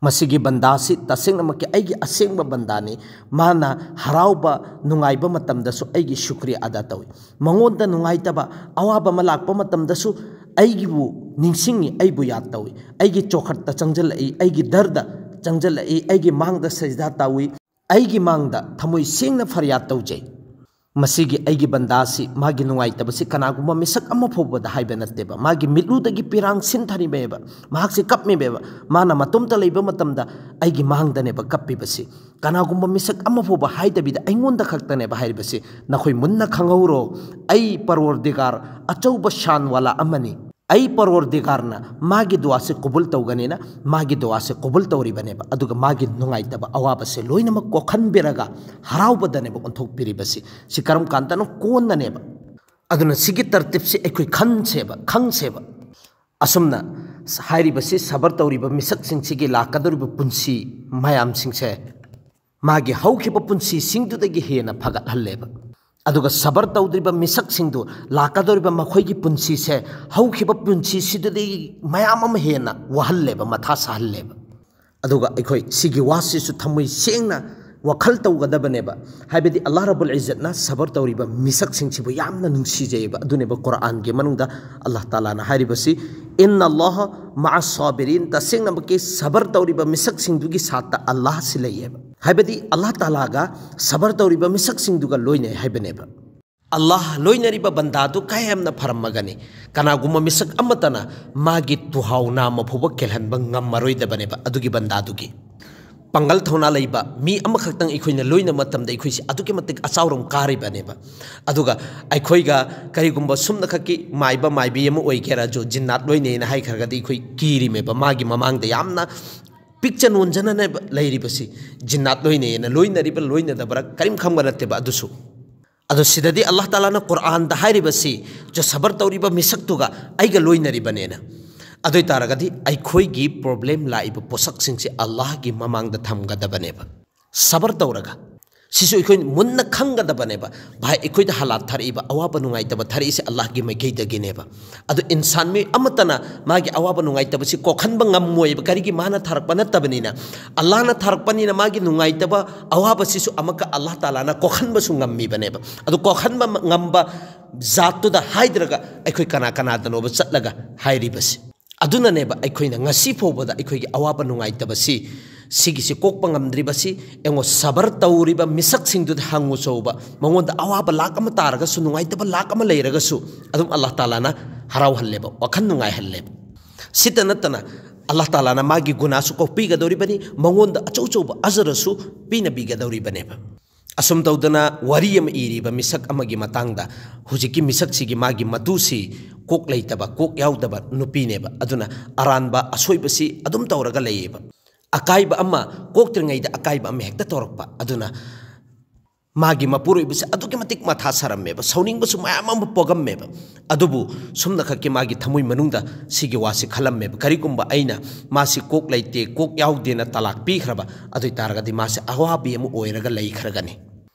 "ꯃꯁꯤꯒꯤ ꯕꯟꯗꯥꯁꯤ ꯇꯁꯦꯡꯅꯃꯛꯀꯤ ꯑꯩꯒꯤ ꯑꯁꯦꯡꯕ ꯕꯟꯗꯥꯅꯤ, ꯃꯥꯅ ꯍꯔꯥꯎꯕ ꯅꯨꯡꯉꯥꯏꯕ ꯃꯇꯝꯗꯁꯨ ꯑꯩꯒꯤ ꯁꯨꯀ꯭ꯔꯤꯌꯥ ꯑꯗꯥ ꯇꯧꯏ, ꯃꯉꯣꯟꯗ ꯅꯨꯡꯉꯥꯏꯇꯕ ꯑꯋꯥꯕ ꯑꯃ ꯂꯥꯛꯄ ꯃꯇꯝꯗꯁꯨ ꯑꯩꯒꯤꯕꯨ ꯅꯤꯡꯁꯤꯡꯉꯤ, ꯑꯩꯕꯨ ꯌꯥꯗ ꯇꯧꯏ, ꯑꯩꯒꯤ ꯆꯣꯈꯠꯇ ꯆꯪꯁꯤꯜꯂꯛꯏ, ꯑꯩꯒꯤ ꯗꯔꯗ ꯆꯪꯁꯤꯜꯂꯛꯏ, ꯑꯩꯒꯤ ꯃꯥꯡꯗ ꯁꯖꯗꯥ ꯇꯧꯏ, ꯑꯩꯒꯤ ꯃꯥꯡꯗ ꯊꯃꯣꯏ ꯁꯦꯡꯅ ꯐꯔꯤꯌꯥꯗ ꯇꯧꯖꯩ꯫ ꯃꯁꯤꯒꯤ ꯑꯩꯒꯤ ꯕꯟꯗꯥꯁꯤ ꯃꯥꯒꯤ ꯅꯨꯡꯉꯥꯏꯇꯕꯁꯤ ꯀꯅꯥꯒꯨꯝꯕ ꯃꯤꯁꯛ ꯑꯃ ꯐꯥꯎꯕꯗ ꯍꯥꯏꯕ ꯅꯠꯇꯦꯕ, ꯃꯥꯒꯤ ꯃꯤꯠꯂꯨꯗꯒꯤ ꯄꯤꯔꯥꯡ ꯁꯤꯟꯊꯔꯤꯕꯅꯦꯕ, ꯃꯍꯥꯛꯁꯤ ꯀꯞꯃꯤꯕꯅꯦꯕ, ꯃꯥꯅ ꯃꯇꯣꯝꯇ ꯂꯩꯕ ꯃꯇꯝꯗ ꯑꯩꯒꯤ ꯃꯥꯡꯗꯅꯦꯕ ꯀꯞꯄꯤꯕꯁꯤ꯫ ꯀꯅꯥꯒꯨꯝꯕ ꯃꯤꯁꯛ ꯑꯃ ꯐꯥꯎꯕ ꯍꯥꯏꯗꯕꯤꯗ ꯑꯩꯉꯣꯟꯗ ꯈꯛꯇꯅꯦꯕ ꯍꯥꯏꯔꯤꯕꯁꯤ꯫ ꯅꯈꯣꯏ ꯃꯨꯟꯅ ꯈꯪꯍꯧꯔꯣ, ꯑꯩ ꯄꯔꯋꯔꯗꯤꯒꯥꯔ ꯑꯆꯧꯕ ꯁꯥꯟ ꯋꯥꯂꯥ ꯑꯃꯅꯤ꯫ ꯑꯩ ꯄꯔꯋꯔꯗꯤꯒꯥꯔꯅ ꯃꯥꯒꯤ ꯗꯨꯋꯥꯁꯤ ꯀꯕꯨꯜ ꯇꯧꯒꯅꯤꯅ ꯃꯥꯒꯤ ꯗꯨꯋꯥꯁꯤ ꯀꯕꯨꯜ ꯇꯧꯔꯤꯕꯅꯦꯕ꯫ ꯑꯗꯨꯒ ꯃꯥꯒꯤ ꯅꯨꯡꯉꯥꯏꯇꯕ ꯑꯋꯥꯕꯁꯦ ꯂꯣꯏꯅꯃꯛ ꯀꯣꯛꯍꯟꯕꯤꯔꯒ ꯍꯔꯥꯎꯕꯗꯅꯦꯕ ꯑꯣꯟꯊꯣꯛꯄꯤꯔꯤꯕꯁꯤ꯫ ꯁꯤ ꯀꯔꯝ ꯀꯥꯟꯗꯅꯣ? ꯀꯣꯟꯅꯅꯦꯕ꯫ ꯑꯗꯨꯅ ꯁꯤꯒꯤ ꯇꯔꯇꯤꯞꯁꯤ ꯑꯩꯈꯣꯏ ꯈꯟꯁꯦꯕ, ꯈꯪꯁꯦꯕ꯫ ꯑꯁꯨꯝꯅ ꯍꯥꯏꯔꯤꯕꯁꯤ ꯁꯕꯔ ꯇꯧꯔꯤꯕ ꯃꯤꯁꯛꯁꯤꯡꯁꯤꯒꯤ ꯂꯥꯛꯀꯗꯧꯔꯤꯕ ꯄꯨꯟꯁꯤ ꯃꯌꯥꯝꯁꯤꯡꯁꯦ ꯃꯥꯒꯤ ꯍꯧꯈꯤꯕ ꯄꯨꯟꯁꯤꯁꯤꯡꯗꯨꯗꯒꯤ ꯍꯦꯟꯅ ꯐꯒꯠꯍꯜꯂꯦꯕ꯫ ꯑꯗꯨꯒ ꯁꯕꯔ ꯇꯧꯗ꯭ꯔꯤꯕ ꯃꯤꯁꯛꯁꯤꯡꯗꯨ ꯂꯥꯛꯀꯗꯧꯔꯤꯕ ꯃꯈꯣꯏꯒꯤ ꯄꯨꯟꯁꯤꯁꯦ ꯍꯧꯈꯤꯕ ꯄꯨꯟꯁꯤꯁꯤꯗꯨꯗꯒꯤ ꯃꯌꯥꯝ ꯑꯃ ꯍꯦꯟꯅ ꯋꯥꯍꯜꯂꯦꯕ, ꯃꯊꯥ ꯁꯥꯍꯜꯂꯦꯕ꯫ ꯑꯗꯨꯒ ꯑꯩꯈꯣꯏ ꯁꯤꯒꯤ ꯋꯥꯁꯤꯁꯨ ꯊꯃꯣꯏ ꯁꯦꯡꯅ ꯋꯥꯈꯜ ꯇꯧꯒꯗꯕꯅꯦꯕ꯫ ꯍꯥꯏꯕꯗꯤ ꯑꯜꯂꯥꯍ ꯔꯕꯨꯜ ꯏꯖꯠꯅ ꯁꯕꯔ ꯇꯧꯔꯤꯕ ꯃꯤꯁꯛꯁꯤꯡꯁꯤꯕꯨ ꯌꯥꯝꯅ ꯅꯨꯡꯁꯤꯖꯩꯑꯕ꯫ ꯑꯗꯨꯅꯦꯕ ꯀꯨꯔꯥꯟꯒꯤ ꯃꯅꯨꯡꯗ ꯑꯜꯂꯥꯍ ꯇꯥꯂꯥꯅ ꯍꯥꯏꯔꯤꯕꯁꯤ, "ꯏꯟꯅ ꯑꯜꯂꯥꯍ ꯃꯥ ꯁꯥꯕꯤꯔꯤꯟ", ꯇꯁꯦꯡꯅꯃꯛꯀꯤ ꯁꯕꯔ ꯇꯧꯔꯤꯕ ꯃꯤꯁꯛꯁꯤꯡꯗꯨꯒꯤ ꯁꯥꯠꯇ ꯑꯜꯂꯥꯍꯁꯤ ꯂꯩꯌꯦꯕ꯫ ꯍꯥꯏꯕꯗꯤ ꯑꯜꯂꯥꯍ ꯇꯥꯂꯥꯒ ꯁꯕꯔ ꯇꯧꯔꯤꯕ ꯃꯤꯁꯛꯁꯤꯡꯗꯨꯒ ꯂꯣꯏꯅꯩ ꯍꯥꯏꯕꯅꯦꯕ꯫ ꯑꯜꯂꯥꯍ ꯂꯣꯏꯅꯔꯤꯕ ꯕꯟꯗꯥꯗꯨ ꯀꯌꯥꯝꯅ ꯐꯔꯝꯃꯒꯅꯤ? ꯀꯅꯥꯒꯨꯝꯕ ꯃꯤꯁꯛ ꯑꯃꯠꯇꯅ ꯃꯥꯒꯤ ꯇꯨꯍꯥꯎ ꯅꯥꯝꯃ ꯐꯥꯎꯕ ꯀꯦꯜꯍꯟꯕ ꯉꯝꯃꯔꯣꯏꯗꯕꯅꯦꯕ ꯑꯗꯨꯒꯤ ꯕꯟꯗꯥꯗꯨꯒꯤ꯫ ꯄꯥꯡꯒꯜ ꯊꯧꯅꯥ ꯂꯩꯕ ꯃꯤ ꯑꯃꯈꯛꯇꯪ ꯑꯩꯈꯣꯏꯅ ꯂꯣꯏꯅ ꯃꯇꯝꯗ ꯑꯩꯈꯣꯏꯁꯤ ꯑꯗꯨꯛꯀꯤ ꯃꯇꯤꯛ ꯑꯆꯥꯎꯔꯝ ꯀꯥꯔꯤꯕꯅꯦꯕ꯫ ꯑꯗꯨꯒ ꯑꯩꯈꯣꯏꯒ ꯀꯔꯤꯒꯨꯝꯕ ꯁꯨꯝꯅꯈꯛꯀꯤ ꯃꯥꯏꯕ ꯃꯥꯏꯕꯤ ꯑꯃ ꯑꯣꯏꯒꯦꯔꯥꯁꯨ ꯖꯤꯟꯅꯥꯠ ꯂꯣꯏꯅꯩꯅ ꯍꯥꯏꯈ꯭ꯔꯒꯗꯤ ꯑꯩꯈꯣꯏ ꯀꯤꯔꯤꯃꯦꯕ꯫ ꯃꯥꯒꯤ ꯃꯃꯥꯡꯗ ꯌꯥꯝꯅ ꯄꯤꯛꯆ ꯅꯣꯟꯖꯅꯅꯦꯕ ꯂꯩꯔꯤꯕꯁꯤ꯫ ꯖꯤꯟꯅꯥꯠ ꯂꯣꯏꯅꯩꯅ ꯂꯣꯏꯅꯔꯤꯕ ꯂꯣꯏꯅꯗꯕ꯭ꯔꯥ ꯀꯔꯤꯝ ꯈꯪꯕ ꯅꯠꯇꯦꯕ ꯑꯗꯨꯁꯨ꯫ ꯑꯗꯣ ꯁꯤꯗꯗꯤ ꯑꯜꯂꯥꯍ ꯇꯥꯂꯥꯅ ꯀꯨꯔꯥꯟꯗ ꯍꯥꯏꯔꯤꯕꯁꯤ ꯁꯕꯔ ꯇꯧꯔꯤꯕ ꯃꯤꯁꯛꯇꯨꯒ ꯑꯩꯒ ꯂꯣꯏꯅꯔꯤꯕꯅꯦꯅ꯫ ꯑꯗꯨ ꯑꯣꯏ ꯇꯥꯔꯒꯗꯤ ꯑꯩꯈꯣꯏꯒꯤ ꯄ꯭ꯔꯣꯕ꯭ꯂꯦꯝ ꯂꯥꯛꯏꯕ ꯄꯣꯠꯁꯛꯁꯤꯡꯁꯦ ꯑꯜꯂꯥꯍꯒꯤ ꯃꯃꯥꯡꯗ ꯊꯝꯒꯗꯕꯅꯦꯕ꯫ ꯁꯕꯔ ꯇꯧꯔꯒ꯫ ꯁꯤꯁꯨ ꯑꯩꯈꯣꯏ ꯃꯨꯟꯅ ꯈꯪꯒꯗꯕꯅꯦꯕ꯫ ꯚꯥꯏ, ꯑꯩꯈꯣꯏꯗ ꯍꯥꯂꯥꯠ ꯊꯥꯔꯛꯏꯕ, ꯑꯋꯥꯕ ꯅꯨꯡꯉꯥꯏꯇꯕ ꯊꯥꯔꯛꯏꯁꯦ ꯑꯜꯂꯥꯍꯒꯤ ꯃꯥꯏꯀꯩꯗꯒꯤꯅꯦꯕ꯫ ꯑꯗꯨ ꯏꯟꯁꯥꯟ ꯃꯤꯑꯣꯏ ꯑꯃꯠꯇꯅ ꯃꯥꯒꯤ ꯑꯋꯥꯕ ꯅꯨꯡꯉꯥꯏꯇꯕꯁꯤ ꯀꯣꯛꯍꯟꯕ ꯉꯝꯃꯣꯏꯕ꯫ ꯀꯔꯤꯒꯤ? ꯃꯥꯅ ꯊꯥꯔꯛꯄ ꯅꯠꯇꯕꯅꯤꯅ꯫ ꯑꯜꯂꯥꯍꯅ ꯊꯥꯔꯛꯄꯅꯤꯅ ꯃꯥꯒꯤ ꯅꯨꯡꯉꯥꯏꯇꯕ, ꯑꯋꯥꯕꯁꯤꯁꯨ ꯑꯃꯨꯛꯀ ꯑꯜꯂꯥꯍ ꯇꯥꯂꯥꯅ ꯀꯣꯛꯍꯟꯕꯁꯨ ꯉꯝꯃꯤꯕꯅꯦꯕ꯫ ꯑꯗꯨ ꯀꯣꯛꯍꯟꯕ ꯉꯝꯕ ꯖꯥꯠꯇꯨꯗ ꯍꯥꯏꯗ꯭ꯔꯒ ꯑꯩꯈꯣꯏ ꯀꯅꯥ ꯀꯅꯥꯗꯅꯣꯕ ꯆꯠꯂꯒ ꯍꯥꯏꯔꯤꯕꯁꯤ? ꯑꯗꯨꯅꯅꯦꯕ ꯑꯩꯈꯣꯏꯅ ꯉꯁꯤ ꯐꯥꯎꯕꯗ ꯑꯩꯈꯣꯏꯒꯤ ꯑꯋꯥꯕ ꯅꯨꯡꯉꯥꯏꯇꯕꯁꯤ, ꯁꯤꯒꯤꯁꯤ ꯀꯣꯛꯄ ꯉꯝꯗ꯭ꯔꯤꯕꯁꯤ꯫ ꯌꯦꯡꯉꯣ, ꯁꯕꯔ ꯇꯧꯔꯤꯕ ꯃꯤꯁꯛꯁꯤꯡꯗꯨꯗ ꯍꯪꯉꯨ ꯆꯧꯕ, ꯃꯉꯣꯟꯗ ꯑꯋꯥꯕ ꯂꯥꯛ ꯑꯃ ꯇꯥꯔꯒꯁꯨ, ꯅꯨꯡꯉꯥꯏꯇꯕ ꯂꯥꯛ ꯑꯃ ꯂꯩꯔꯒꯁꯨ, ꯑꯗꯨꯝ ꯑꯜꯂꯥꯍ ꯇꯥꯂꯥꯅ ꯍꯔꯥꯎꯍꯜꯂꯦꯕ, ꯋꯥꯈꯜ ꯅꯨꯡꯉꯥꯏꯍꯜꯂꯦꯕ꯫ ꯁꯤꯇ ꯅꯠꯇꯅ ꯑꯜꯂꯥꯍ ꯇꯥꯂꯥꯅ ꯃꯥꯒꯤ ꯒꯨꯅꯥꯁꯨ ꯀꯣꯛꯄꯤꯒꯗꯧꯔꯤꯕꯅꯤ, ꯃꯉꯣꯟꯗ ꯑꯆꯧ ꯑꯆꯧꯕ ꯑꯖꯔꯁꯨ ꯄꯤꯅꯕꯤꯒꯗꯧꯔꯤꯕꯅꯦꯕ꯫ ꯑꯁꯨꯝ ꯇꯧꯗꯅ ꯋꯥꯔꯤ ꯑꯃ ꯏꯔꯤꯕ ꯃꯤꯁꯛ ꯑꯃꯒꯤ ꯃꯇꯥꯡꯗ, ꯍꯧꯖꯤꯛꯀꯤ ꯃꯤꯁꯛꯁꯤꯒꯤ ꯃꯥꯒꯤ ꯃꯇꯨꯁꯤ ꯀꯣꯛ ꯂꯩꯇꯕ, ꯀꯣꯛ ꯌꯥꯎꯗꯕ ꯅꯨꯄꯤꯅꯦꯕ꯫ ꯑꯗꯨꯅ ꯑꯔꯥꯟꯕ, ꯑꯁꯣꯏꯕꯁꯤ ꯑꯗꯨꯝ ꯇꯧꯔꯒ ꯂꯩꯌꯦꯕ꯫ ꯑꯀꯥꯏꯕ ꯑꯃ, ꯀꯣꯛꯇ꯭ꯔꯤꯉꯩꯗ ꯑꯀꯥꯏꯕ ꯑꯃ ꯍꯦꯛꯇ ꯇꯧꯔꯛꯄ꯫ ꯑꯗꯨꯅ ꯃꯥꯒꯤ ꯃꯄꯨꯔꯣꯏꯕꯁꯦ ꯑꯗꯨꯛꯀꯤ ꯃꯇꯤꯛ ꯃꯊꯥ ꯁꯥꯔꯝꯃꯦꯕ, ꯁꯥꯎꯅꯤꯡꯕꯁꯨ ꯃꯌꯥꯝ ꯑꯃ ꯄꯣꯛꯑꯝꯃꯦꯕ꯫ ꯑꯗꯨꯕꯨ ꯁꯨꯝꯅꯈꯛꯀꯤ ꯃꯥꯒꯤ ꯊꯃꯣꯏ ꯃꯅꯨꯡꯗ ꯁꯤꯒꯤ ꯋꯥꯁꯤ ꯈꯜꯂꯝꯃꯦꯕ, "ꯀꯔꯤꯒꯨꯝꯕ ꯑꯩꯅ ꯃꯥꯁꯤ ꯀꯣꯛ ꯂꯩꯇꯦ, ꯀꯣꯛ ꯌꯥꯎꯗꯦꯅ ꯇꯂꯥꯛ ꯄꯤꯈ꯭ꯔꯕ, ꯑꯗꯨ ꯑꯣꯏ ꯇꯥꯔꯒꯗꯤ ꯃꯥꯁꯦ ꯑꯋꯥꯕꯤ ꯑꯃ ꯑꯣꯏꯔꯒ ꯂꯩꯈ꯭ꯔꯒꯅꯤ꯫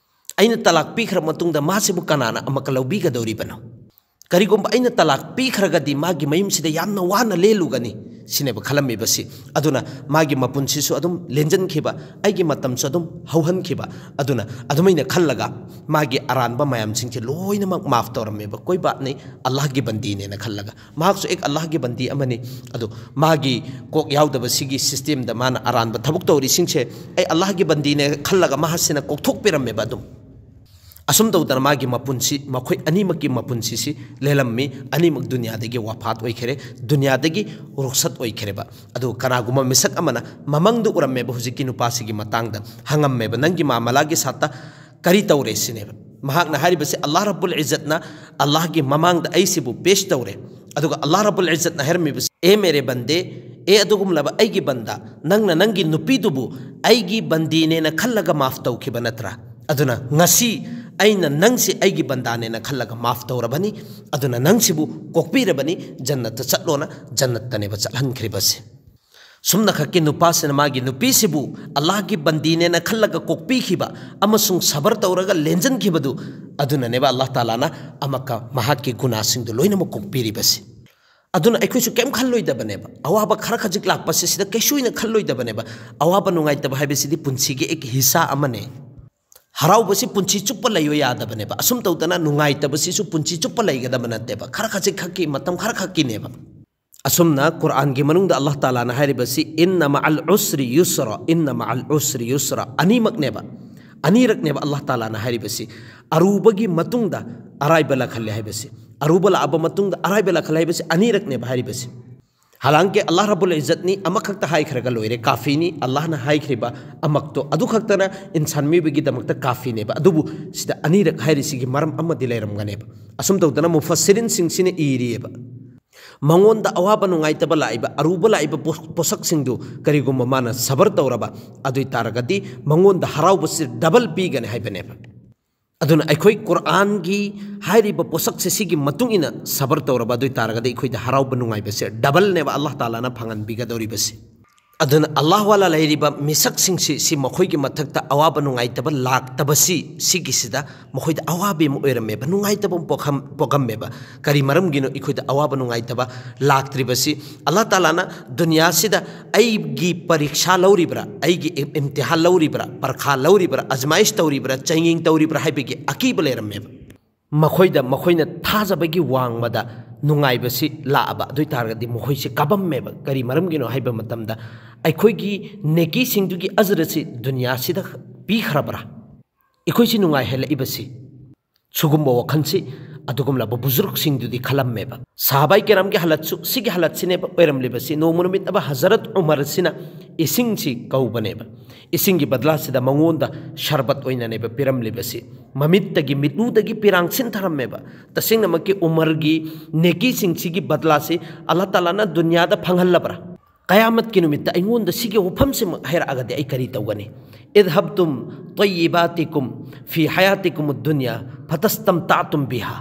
ꯑꯩꯅ ꯇꯂꯥꯛ ꯄꯤꯈ꯭ꯔꯕ ꯃꯇꯨꯡꯗ ꯃꯥꯁꯤꯕꯨ ꯀꯅꯥꯅ ꯑꯃꯨꯛꯀ ꯂꯧꯕꯤꯒꯗꯧꯔꯤꯕꯅꯣ? ꯀꯔꯤꯒꯨꯝꯕ ꯑꯩꯅ ꯇꯂꯥꯛ ꯄꯤꯈ꯭ꯔꯒꯗꯤ ꯃꯥꯒꯤ ꯃꯌꯨꯝꯁꯤꯗ ꯌꯥꯝꯅ ꯋꯥꯅ ꯂꯦꯜꯂꯨꯒꯅꯤ," ꯁꯤꯅꯦꯕ ꯈꯜꯂꯝꯃꯤꯕꯁꯤ꯫ ꯑꯗꯨꯅ ꯃꯥꯒꯤ ꯃꯄꯨꯟꯁꯤꯁꯨ ꯑꯗꯨꯝ ꯂꯦꯟꯖꯟꯈꯤꯕ, ꯑꯩꯒꯤ ꯃꯇꯝꯁꯨ ꯑꯗꯨꯝ ꯍꯧꯍꯟꯈꯤꯕ꯫ ꯑꯗꯨꯅ ꯑꯗꯨꯃꯥꯏꯅ ꯈꯜꯂꯒ ꯃꯥꯒꯤ ꯑꯔꯥꯟꯕ ꯃꯌꯥꯝꯁꯤꯡꯁꯦ ꯂꯣꯏꯅꯃꯛ ꯃꯥꯐ ꯇꯧꯔꯝꯃꯦꯕ꯫ "ꯀꯣꯏ ꯕꯥꯠ ꯅꯩ, ꯑꯜꯂꯥꯍꯒꯤ ꯕꯟꯗꯤꯅꯦꯅ" ꯈꯜꯂꯒ꯫ ꯃꯍꯥꯛꯁꯨ ꯑꯦꯛ ꯑꯜꯂꯥꯍꯒꯤ ꯕꯟꯗꯤ ꯑꯃꯅꯤ꯫ ꯑꯗꯣ ꯃꯥꯒꯤ ꯀꯣꯛ ꯌꯥꯎꯗꯕ ꯁꯤꯒꯤ ꯁꯤꯁꯇꯦꯝꯗ ꯃꯥꯅ ꯑꯔꯥꯟꯕ ꯊꯕꯛ ꯇꯧꯔꯤꯁꯤꯡꯁꯦ, "ꯑꯩ ꯑꯜꯂꯥꯍꯒꯤ ꯕꯟꯗꯤꯅꯦ" ꯈꯜꯂꯒ ꯃꯍꯥꯛꯁꯤꯅ ꯀꯣꯛꯊꯣꯛꯄꯤꯔꯝꯃꯦꯕ ꯑꯗꯨꯝ꯫ ꯑꯁꯨꯝ ꯇꯧꯗꯅ ꯃꯥꯒꯤ ꯃꯄꯨꯟꯁꯤ, ꯃꯈꯣꯏ ꯑꯅꯤꯃꯛꯀꯤ ꯃꯄꯨꯟꯁꯤꯁꯤ ꯂꯦꯜꯂꯝꯃꯤ꯫ ꯑꯅꯤꯃꯛ ꯗꯨꯅꯤꯌꯥꯗꯒꯤ ꯋꯥꯐꯥꯠ ꯑꯣꯏꯈꯔꯦ, ꯗꯨꯅꯤꯌꯥꯗꯒꯤ ꯔꯨꯈꯁꯠ ꯑꯣꯏꯈꯔꯦꯕ꯫ ꯑꯗꯨ ꯀꯅꯥꯒꯨꯝꯕ ꯃꯤꯁꯛ ꯑꯃꯅ ꯃꯃꯪꯗ ꯎꯔꯝꯃꯦꯕ, ꯍꯧꯖꯤꯛꯀꯤ ꯅꯨꯄꯥꯁꯤꯒꯤ ꯃꯇꯥꯡꯗ ꯍꯪꯉꯝꯃꯦꯕ, "ꯅꯪꯒꯤ ꯃꯥꯃꯂꯥꯒꯤ ꯁꯥꯠꯇ ꯀꯔꯤ ꯇꯧꯔꯦ?" ꯁꯤꯅꯦꯕ꯫ ꯃꯍꯥꯛꯅ ꯍꯥꯏꯔꯤꯕꯁꯤ, "ꯑꯜꯂꯥꯍ ꯔꯕꯨꯜ ꯏꯖꯠꯅ ꯑꯜꯂꯥꯍꯒꯤ ꯃꯃꯥꯡꯗ ꯑꯩꯁꯤꯕꯨ ꯄꯦꯁ ꯇꯧꯔꯦ, ꯑꯗꯨꯒ ꯑꯜꯂꯥꯍ ꯔꯕꯨꯜ ꯏꯖꯠꯅ ꯍꯥꯏꯔꯝꯃꯤꯕꯁꯤ, 'ꯑꯦ ꯃꯦꯔꯦ ꯕꯟꯗꯦ, ꯑꯦ ꯑꯗꯨꯒꯨꯝꯂꯕ ꯑꯩꯒꯤ ꯕꯟꯗꯥ, ꯅꯪꯅ ꯅꯪꯒꯤ ꯅꯨꯄꯤꯗꯨꯕꯨ ꯑꯩꯒꯤ ꯕꯟꯗꯤꯅꯦꯅ ꯈꯜꯂꯒ ꯃꯥꯐ ꯇꯧꯈꯤꯕ ꯅꯠꯇ꯭ꯔꯥ? ꯑꯗꯨꯅ ꯉꯁꯤ ꯑꯩꯅ ꯅꯪꯁꯤ ꯑꯩꯒꯤ ꯕꯟꯗꯥꯅꯦꯅ ꯈꯜꯂꯒ ꯃꯥꯐ ꯇꯧꯔꯕꯅꯤ, ꯑꯗꯨꯅ ꯅꯪꯁꯤꯕꯨ ꯀꯣꯛꯄꯤꯔꯕꯅꯤ, ꯖꯟꯅꯠꯇ ꯆꯠꯂꯣꯅ ꯖꯟꯅꯠꯇꯅꯦꯕ ꯆꯠꯍꯟꯈ꯭ꯔꯤꯕꯁꯦ꯫ ꯁꯨꯝꯅ ꯈꯛꯀꯤ ꯅꯨꯄꯥꯁꯤꯅ ꯃꯥꯒꯤ ꯅꯨꯄꯤꯁꯤꯕꯨ ꯑꯜꯂꯥꯍꯒꯤ ꯕꯟꯗꯤꯅꯦꯅ ꯈꯜꯂꯒ ꯀꯣꯛꯄꯤꯈꯤꯕ ꯑꯃꯁꯨꯡ ꯁꯕꯔ ꯇꯧꯔꯒ ꯂꯦꯟꯖꯟꯈꯤꯕꯗꯨ ꯑꯗꯨꯅꯅꯦꯕ ꯑꯜꯂꯥꯍ ꯇꯥꯂꯥꯅ ꯑꯃꯛꯀ ꯃꯍꯥꯛꯀꯤ ꯒꯨꯅꯥꯁꯤꯡꯗꯨ ꯂꯣꯏꯅꯃꯛ ꯀꯣꯛꯄꯤꯔꯤꯕꯁꯤ꯫ ꯑꯗꯨꯅ ꯑꯩꯈꯣꯏꯁꯨ ꯀꯩꯝ ꯈꯜꯂꯣꯏꯗꯕꯅꯦꯕ꯫ ꯑꯋꯥꯕ ꯈꯔ ꯈꯖꯤꯛ ꯂꯥꯛꯄꯁꯦ ꯁꯤꯗ ꯀꯩꯁꯨ ꯑꯣꯏꯅ ꯈꯜꯂꯣꯏꯗꯕꯅꯦꯕ꯫ ꯑꯋꯥꯕ ꯅꯨꯡꯉꯥꯏꯇꯕ ꯍꯥꯏꯕꯁꯤꯗꯤ ꯄꯨꯟꯁꯤꯒꯤ ꯑꯦꯛ ꯍꯤꯁꯥ ꯑꯃꯅꯦ꯫ ꯍꯔꯥꯎꯕꯁꯤ ꯄꯨꯟꯁꯤ ꯆꯨꯞꯄ ꯂꯩꯌꯣ ꯌꯥꯗꯕꯅꯦꯕ꯫ ꯑꯁꯨꯝ ꯇꯧꯗꯅ ꯅꯨꯡꯉꯥꯏꯇꯕꯁꯤꯁꯨ ꯄꯨꯟꯁꯤ ꯆꯨꯞꯄ ꯂꯩꯒꯗꯕ ꯅꯠꯇꯦꯕ, ꯈꯔ ꯈꯖꯤꯛ ꯈꯛꯀꯤ, ꯃꯇꯝ ꯈꯔ ꯈꯛꯀꯤꯅꯦꯕ꯫ ꯑꯁꯨꯝꯅ ꯀꯨꯔꯥꯟꯒꯤ ꯃꯅꯨꯡꯗ ꯑꯜꯂꯥꯍ ꯇꯥꯂꯥꯅ ꯍꯥꯏꯔꯤꯕꯁꯤ, "ꯏꯟꯅ ꯃꯥꯜ ꯎꯁ꯭ꯔꯤ ꯌꯨꯁ꯭ꯔꯥ, ꯏꯟꯅ ꯃꯥꯜ ꯎꯁ꯭ꯔꯤ ꯌꯨꯁ꯭ꯔꯥ", ꯑꯅꯤꯃꯛꯅꯦꯕ꯫ ꯑꯅꯤꯔꯛꯅꯦꯕ ꯑꯜꯂꯥꯍ ꯇꯥꯂꯥꯅ ꯍꯥꯏꯔꯤꯕꯁꯤ꯫ ꯑꯔꯨꯕꯒꯤ ꯃꯇꯨꯡꯗ ꯑꯔꯥꯏꯕ ꯂꯥꯛꯍꯜꯂꯦ ꯍꯥꯏꯕꯁꯤ, ꯑꯔꯨꯕ ꯂꯥꯛꯑꯕ ꯃꯇꯨꯡꯗ ꯑꯔꯥꯏꯕ ꯂꯥꯛꯍꯜꯂꯦ ꯍꯥꯏꯕꯁꯤ ꯑꯅꯤꯔꯛꯅꯦꯕ ꯍꯥꯏꯔꯤꯕꯁꯤ꯫ ꯍꯥꯂꯥꯡꯀꯤ ꯑꯜꯂꯥꯍ ꯔꯕꯨꯜ ꯏꯖꯠꯅꯤ ꯑꯃꯈꯛꯇ ꯍꯥꯏꯈ꯭ꯔꯒ ꯂꯣꯏꯔꯦ, ꯀꯥꯐꯤꯅꯤ꯫ ꯑꯜꯂꯥꯍꯅ ꯍꯥꯏꯈ꯭ꯔꯤꯕ ꯑꯃꯛꯇꯣ ꯑꯗꯨꯈꯛꯇꯅ ꯏꯟꯁꯥꯟ ꯃꯤꯑꯣꯏꯕꯒꯤꯗꯃꯛꯇ ꯀꯥꯐꯤꯅꯦꯕ꯫ ꯑꯗꯨꯕꯨ ꯁꯤꯗ ꯑꯅꯤꯔꯛ ꯍꯥꯏꯔꯤꯁꯤꯒꯤ ꯃꯔꯝ ꯑꯃꯗꯤ ꯂꯩꯔꯝꯒꯅꯦꯕ꯫ ꯑꯁꯨꯝ ꯇꯧꯗꯅ ꯃꯨꯐꯁꯤꯔꯤꯟꯁꯤꯡꯁꯤꯅ ꯏꯔꯤꯑꯕ, ꯃꯉꯣꯟꯗ ꯑꯋꯥꯕ ꯅꯨꯡꯉꯥꯏꯇꯕ ꯂꯥꯛꯏꯕ, ꯑꯔꯨꯕ ꯂꯥꯛꯏꯕ ꯄꯣ-, ꯄꯣꯠꯁꯛꯁꯤꯡꯗꯨ ꯀꯔꯤꯒꯨꯝꯕ ꯃꯥꯅ ꯁꯕꯔ ꯇꯧꯔꯕ, ꯑꯗꯨ ꯑꯣꯏ ꯇꯥꯔꯒꯗꯤ ꯃꯉꯣꯟꯗ ꯍꯔꯥꯎꯕꯁꯤ ꯗꯕꯜ ꯄꯤꯒꯅꯤ ꯍꯥꯏꯕꯅꯦꯕ꯫ ꯑꯗꯨꯅ ꯑꯩꯈꯣꯏ ꯀꯨꯔꯥꯟꯒꯤ ꯍꯥꯏꯔꯤꯕ ꯄꯣꯠꯁꯛꯁꯦ ꯁꯤꯒꯤ ꯃꯇꯨꯡ ꯏꯟꯅ ꯁꯕꯔ ꯇꯧꯔꯕ, ꯑꯗꯨ ꯑꯣꯏ ꯇꯥꯔꯒꯗꯤ ꯑꯩꯈꯣꯏꯗ ꯍꯔꯥꯎꯕ ꯅꯨꯡꯉꯥꯏꯕꯁꯦ ꯗꯕꯜꯅꯦꯕ ꯑꯜꯂꯥꯍ ꯇꯥꯂꯥꯅ ꯐꯪꯍꯟꯕꯤꯒꯗꯧꯔꯤꯕꯁꯤ꯫ ꯑꯗꯨꯅ ꯑꯜꯂꯥꯍ ꯋꯥꯂꯥ ꯂꯩꯔꯤꯕ ꯃꯤꯁꯛꯁꯤꯡꯁꯤ, ꯁꯤ ꯃꯈꯣꯏꯒꯤ ꯃꯊꯛꯇ ꯑꯋꯥꯕ ꯅꯨꯡꯉꯥꯏꯇꯕ ꯂꯥꯛꯇꯕꯁꯤ, ꯁꯤꯒꯤꯁꯤꯗ ꯃꯈꯣꯏꯗ ꯑꯋꯥꯕ ꯑꯃ ꯑꯣꯏꯔꯝꯃꯦꯕ, ꯅꯨꯡꯉꯥꯏꯇꯕ ꯑꯃ ꯄꯣꯛꯍꯝ-, ꯄꯣꯛꯑꯝꯃꯦꯕ꯫ ꯀꯔꯤ ꯃꯔꯝꯒꯤꯅꯣ ꯑꯩꯈꯣꯏꯗ ꯑꯋꯥꯕ ꯅꯨꯡꯉꯥꯏꯇꯕ ꯂꯥꯛꯇ꯭ꯔꯤꯕꯁꯤ? ꯑꯜꯂꯥꯍ ꯇꯥꯂꯥꯅ ꯗꯨꯅꯤꯌꯥꯁꯤꯗ ꯑꯩꯒꯤ ꯄꯔꯤꯈꯥ ꯂꯧꯔꯤꯕ꯭ꯔꯥ, ꯑꯩꯒꯤ ꯏꯝ-, ꯏꯝꯇꯤꯍꯥꯟ ꯂꯧꯔꯤꯕ꯭ꯔꯥ, ꯄꯔꯈꯥ ꯂꯧꯔꯤꯕ꯭ꯔꯥ, ꯑꯖꯃꯥꯏꯁ ꯇꯧꯔꯤꯕ꯭ꯔꯥ, ꯆꯥꯡꯌꯦꯡ ꯇꯧꯔꯤꯕ꯭ꯔꯥ ꯍꯥꯏꯕꯒꯤ ꯑꯀꯤꯕ ꯂꯩꯔꯝꯃꯦꯕ꯫ ꯃꯈꯣꯏꯗ, ꯃꯈꯣꯏꯅ ꯊꯥꯖꯕꯒꯤ ꯋꯥꯡꯃꯗ ꯅꯨꯡꯉꯥꯏꯕꯁꯤ ꯂꯥꯛꯑꯕ, ꯑꯗꯨ ꯑꯣꯏ ꯇꯥꯔꯒꯗꯤ ꯃꯈꯣꯏꯁꯤ ꯀꯥꯄꯝꯃꯦꯕ꯫ ꯀꯔꯤ ꯃꯔꯝꯒꯤꯅꯣ ꯍꯥꯏꯕ ꯃꯇꯝꯗ, ꯑꯩꯈꯣꯏꯒꯤ ꯅꯦꯀꯤꯁꯤꯡꯗꯨꯒꯤ ꯑꯖꯔꯁꯤ ꯗꯨꯅꯤꯌꯥꯁꯤꯗ ꯄꯤꯈ꯭ꯔꯕ꯭ꯔꯥ? ꯑꯩꯈꯣꯏꯁꯤ ꯅꯨꯡꯉꯥꯏꯍꯜꯂꯛꯏꯕꯁꯤ? ꯁꯤꯒꯨꯝꯕ ꯋꯥꯈꯜꯁꯤ ꯑꯗꯨꯒꯨꯝꯂꯕ ꯕꯨꯖꯨꯔꯨꯛꯁꯤꯡꯗꯨꯗꯤ ꯈꯜꯂꯝꯃꯦꯕ꯫ ꯁꯍꯥꯕꯥꯏ ꯀꯦꯔꯥꯝꯒꯤ ꯍꯥꯂꯠꯁꯨ ꯁꯤꯒꯤ ꯍꯥꯂꯠꯁꯤꯅꯦꯕ ꯑꯣꯏꯔꯝꯂꯤꯕꯁꯤ꯫ ꯅꯣꯡꯃ ꯅꯨꯃꯤꯠ ꯑꯃ ꯍꯖꯔꯠ ꯎꯃꯔꯁꯤꯅ ꯏꯁꯤꯡꯁꯤ ꯀꯧꯕꯅꯦꯕ꯫ ꯏꯁꯤꯡꯒꯤ ꯕꯗꯂꯥꯁꯤꯗ ꯃꯉꯣꯟꯗ ꯁꯔꯕꯠ ꯑꯣꯏꯅꯅꯦꯕ ꯄꯤꯔꯝꯂꯤꯕꯁꯤ꯫ ꯃꯃꯤꯠꯇꯒꯤ, ꯃꯤꯠꯂꯨꯗꯒꯤ ꯄꯤꯔꯥꯡ ꯁꯤꯟꯊꯔꯝꯃꯦꯕ꯫ ꯇꯁꯦꯡꯅꯃꯛꯀꯤ ꯎꯃꯔꯒꯤ ꯅꯦꯀꯤꯁꯤꯡꯁꯤꯒꯤ ꯕꯗꯂꯥꯁꯤ ꯑꯜꯂꯥꯍ ꯇꯥꯂꯥꯅ ꯗꯨꯅꯤꯌꯥꯗ ꯐꯪꯍꯜꯂꯕ꯭ꯔꯥ? ꯀꯌꯥꯃꯠꯀꯤ ꯅꯨꯃꯤꯠꯇ ꯑꯩꯉꯣꯟꯗ ꯁꯤꯒꯤ ꯋꯥꯐꯝꯁꯤꯃꯛ ꯍꯥꯏꯔꯛꯑꯒꯗꯤ ꯑꯩ ꯀꯔꯤ ꯇꯧꯒꯅꯤ? "اذهبتم طيباتكم في حياتكم الدنيا فاستمتعتم بها."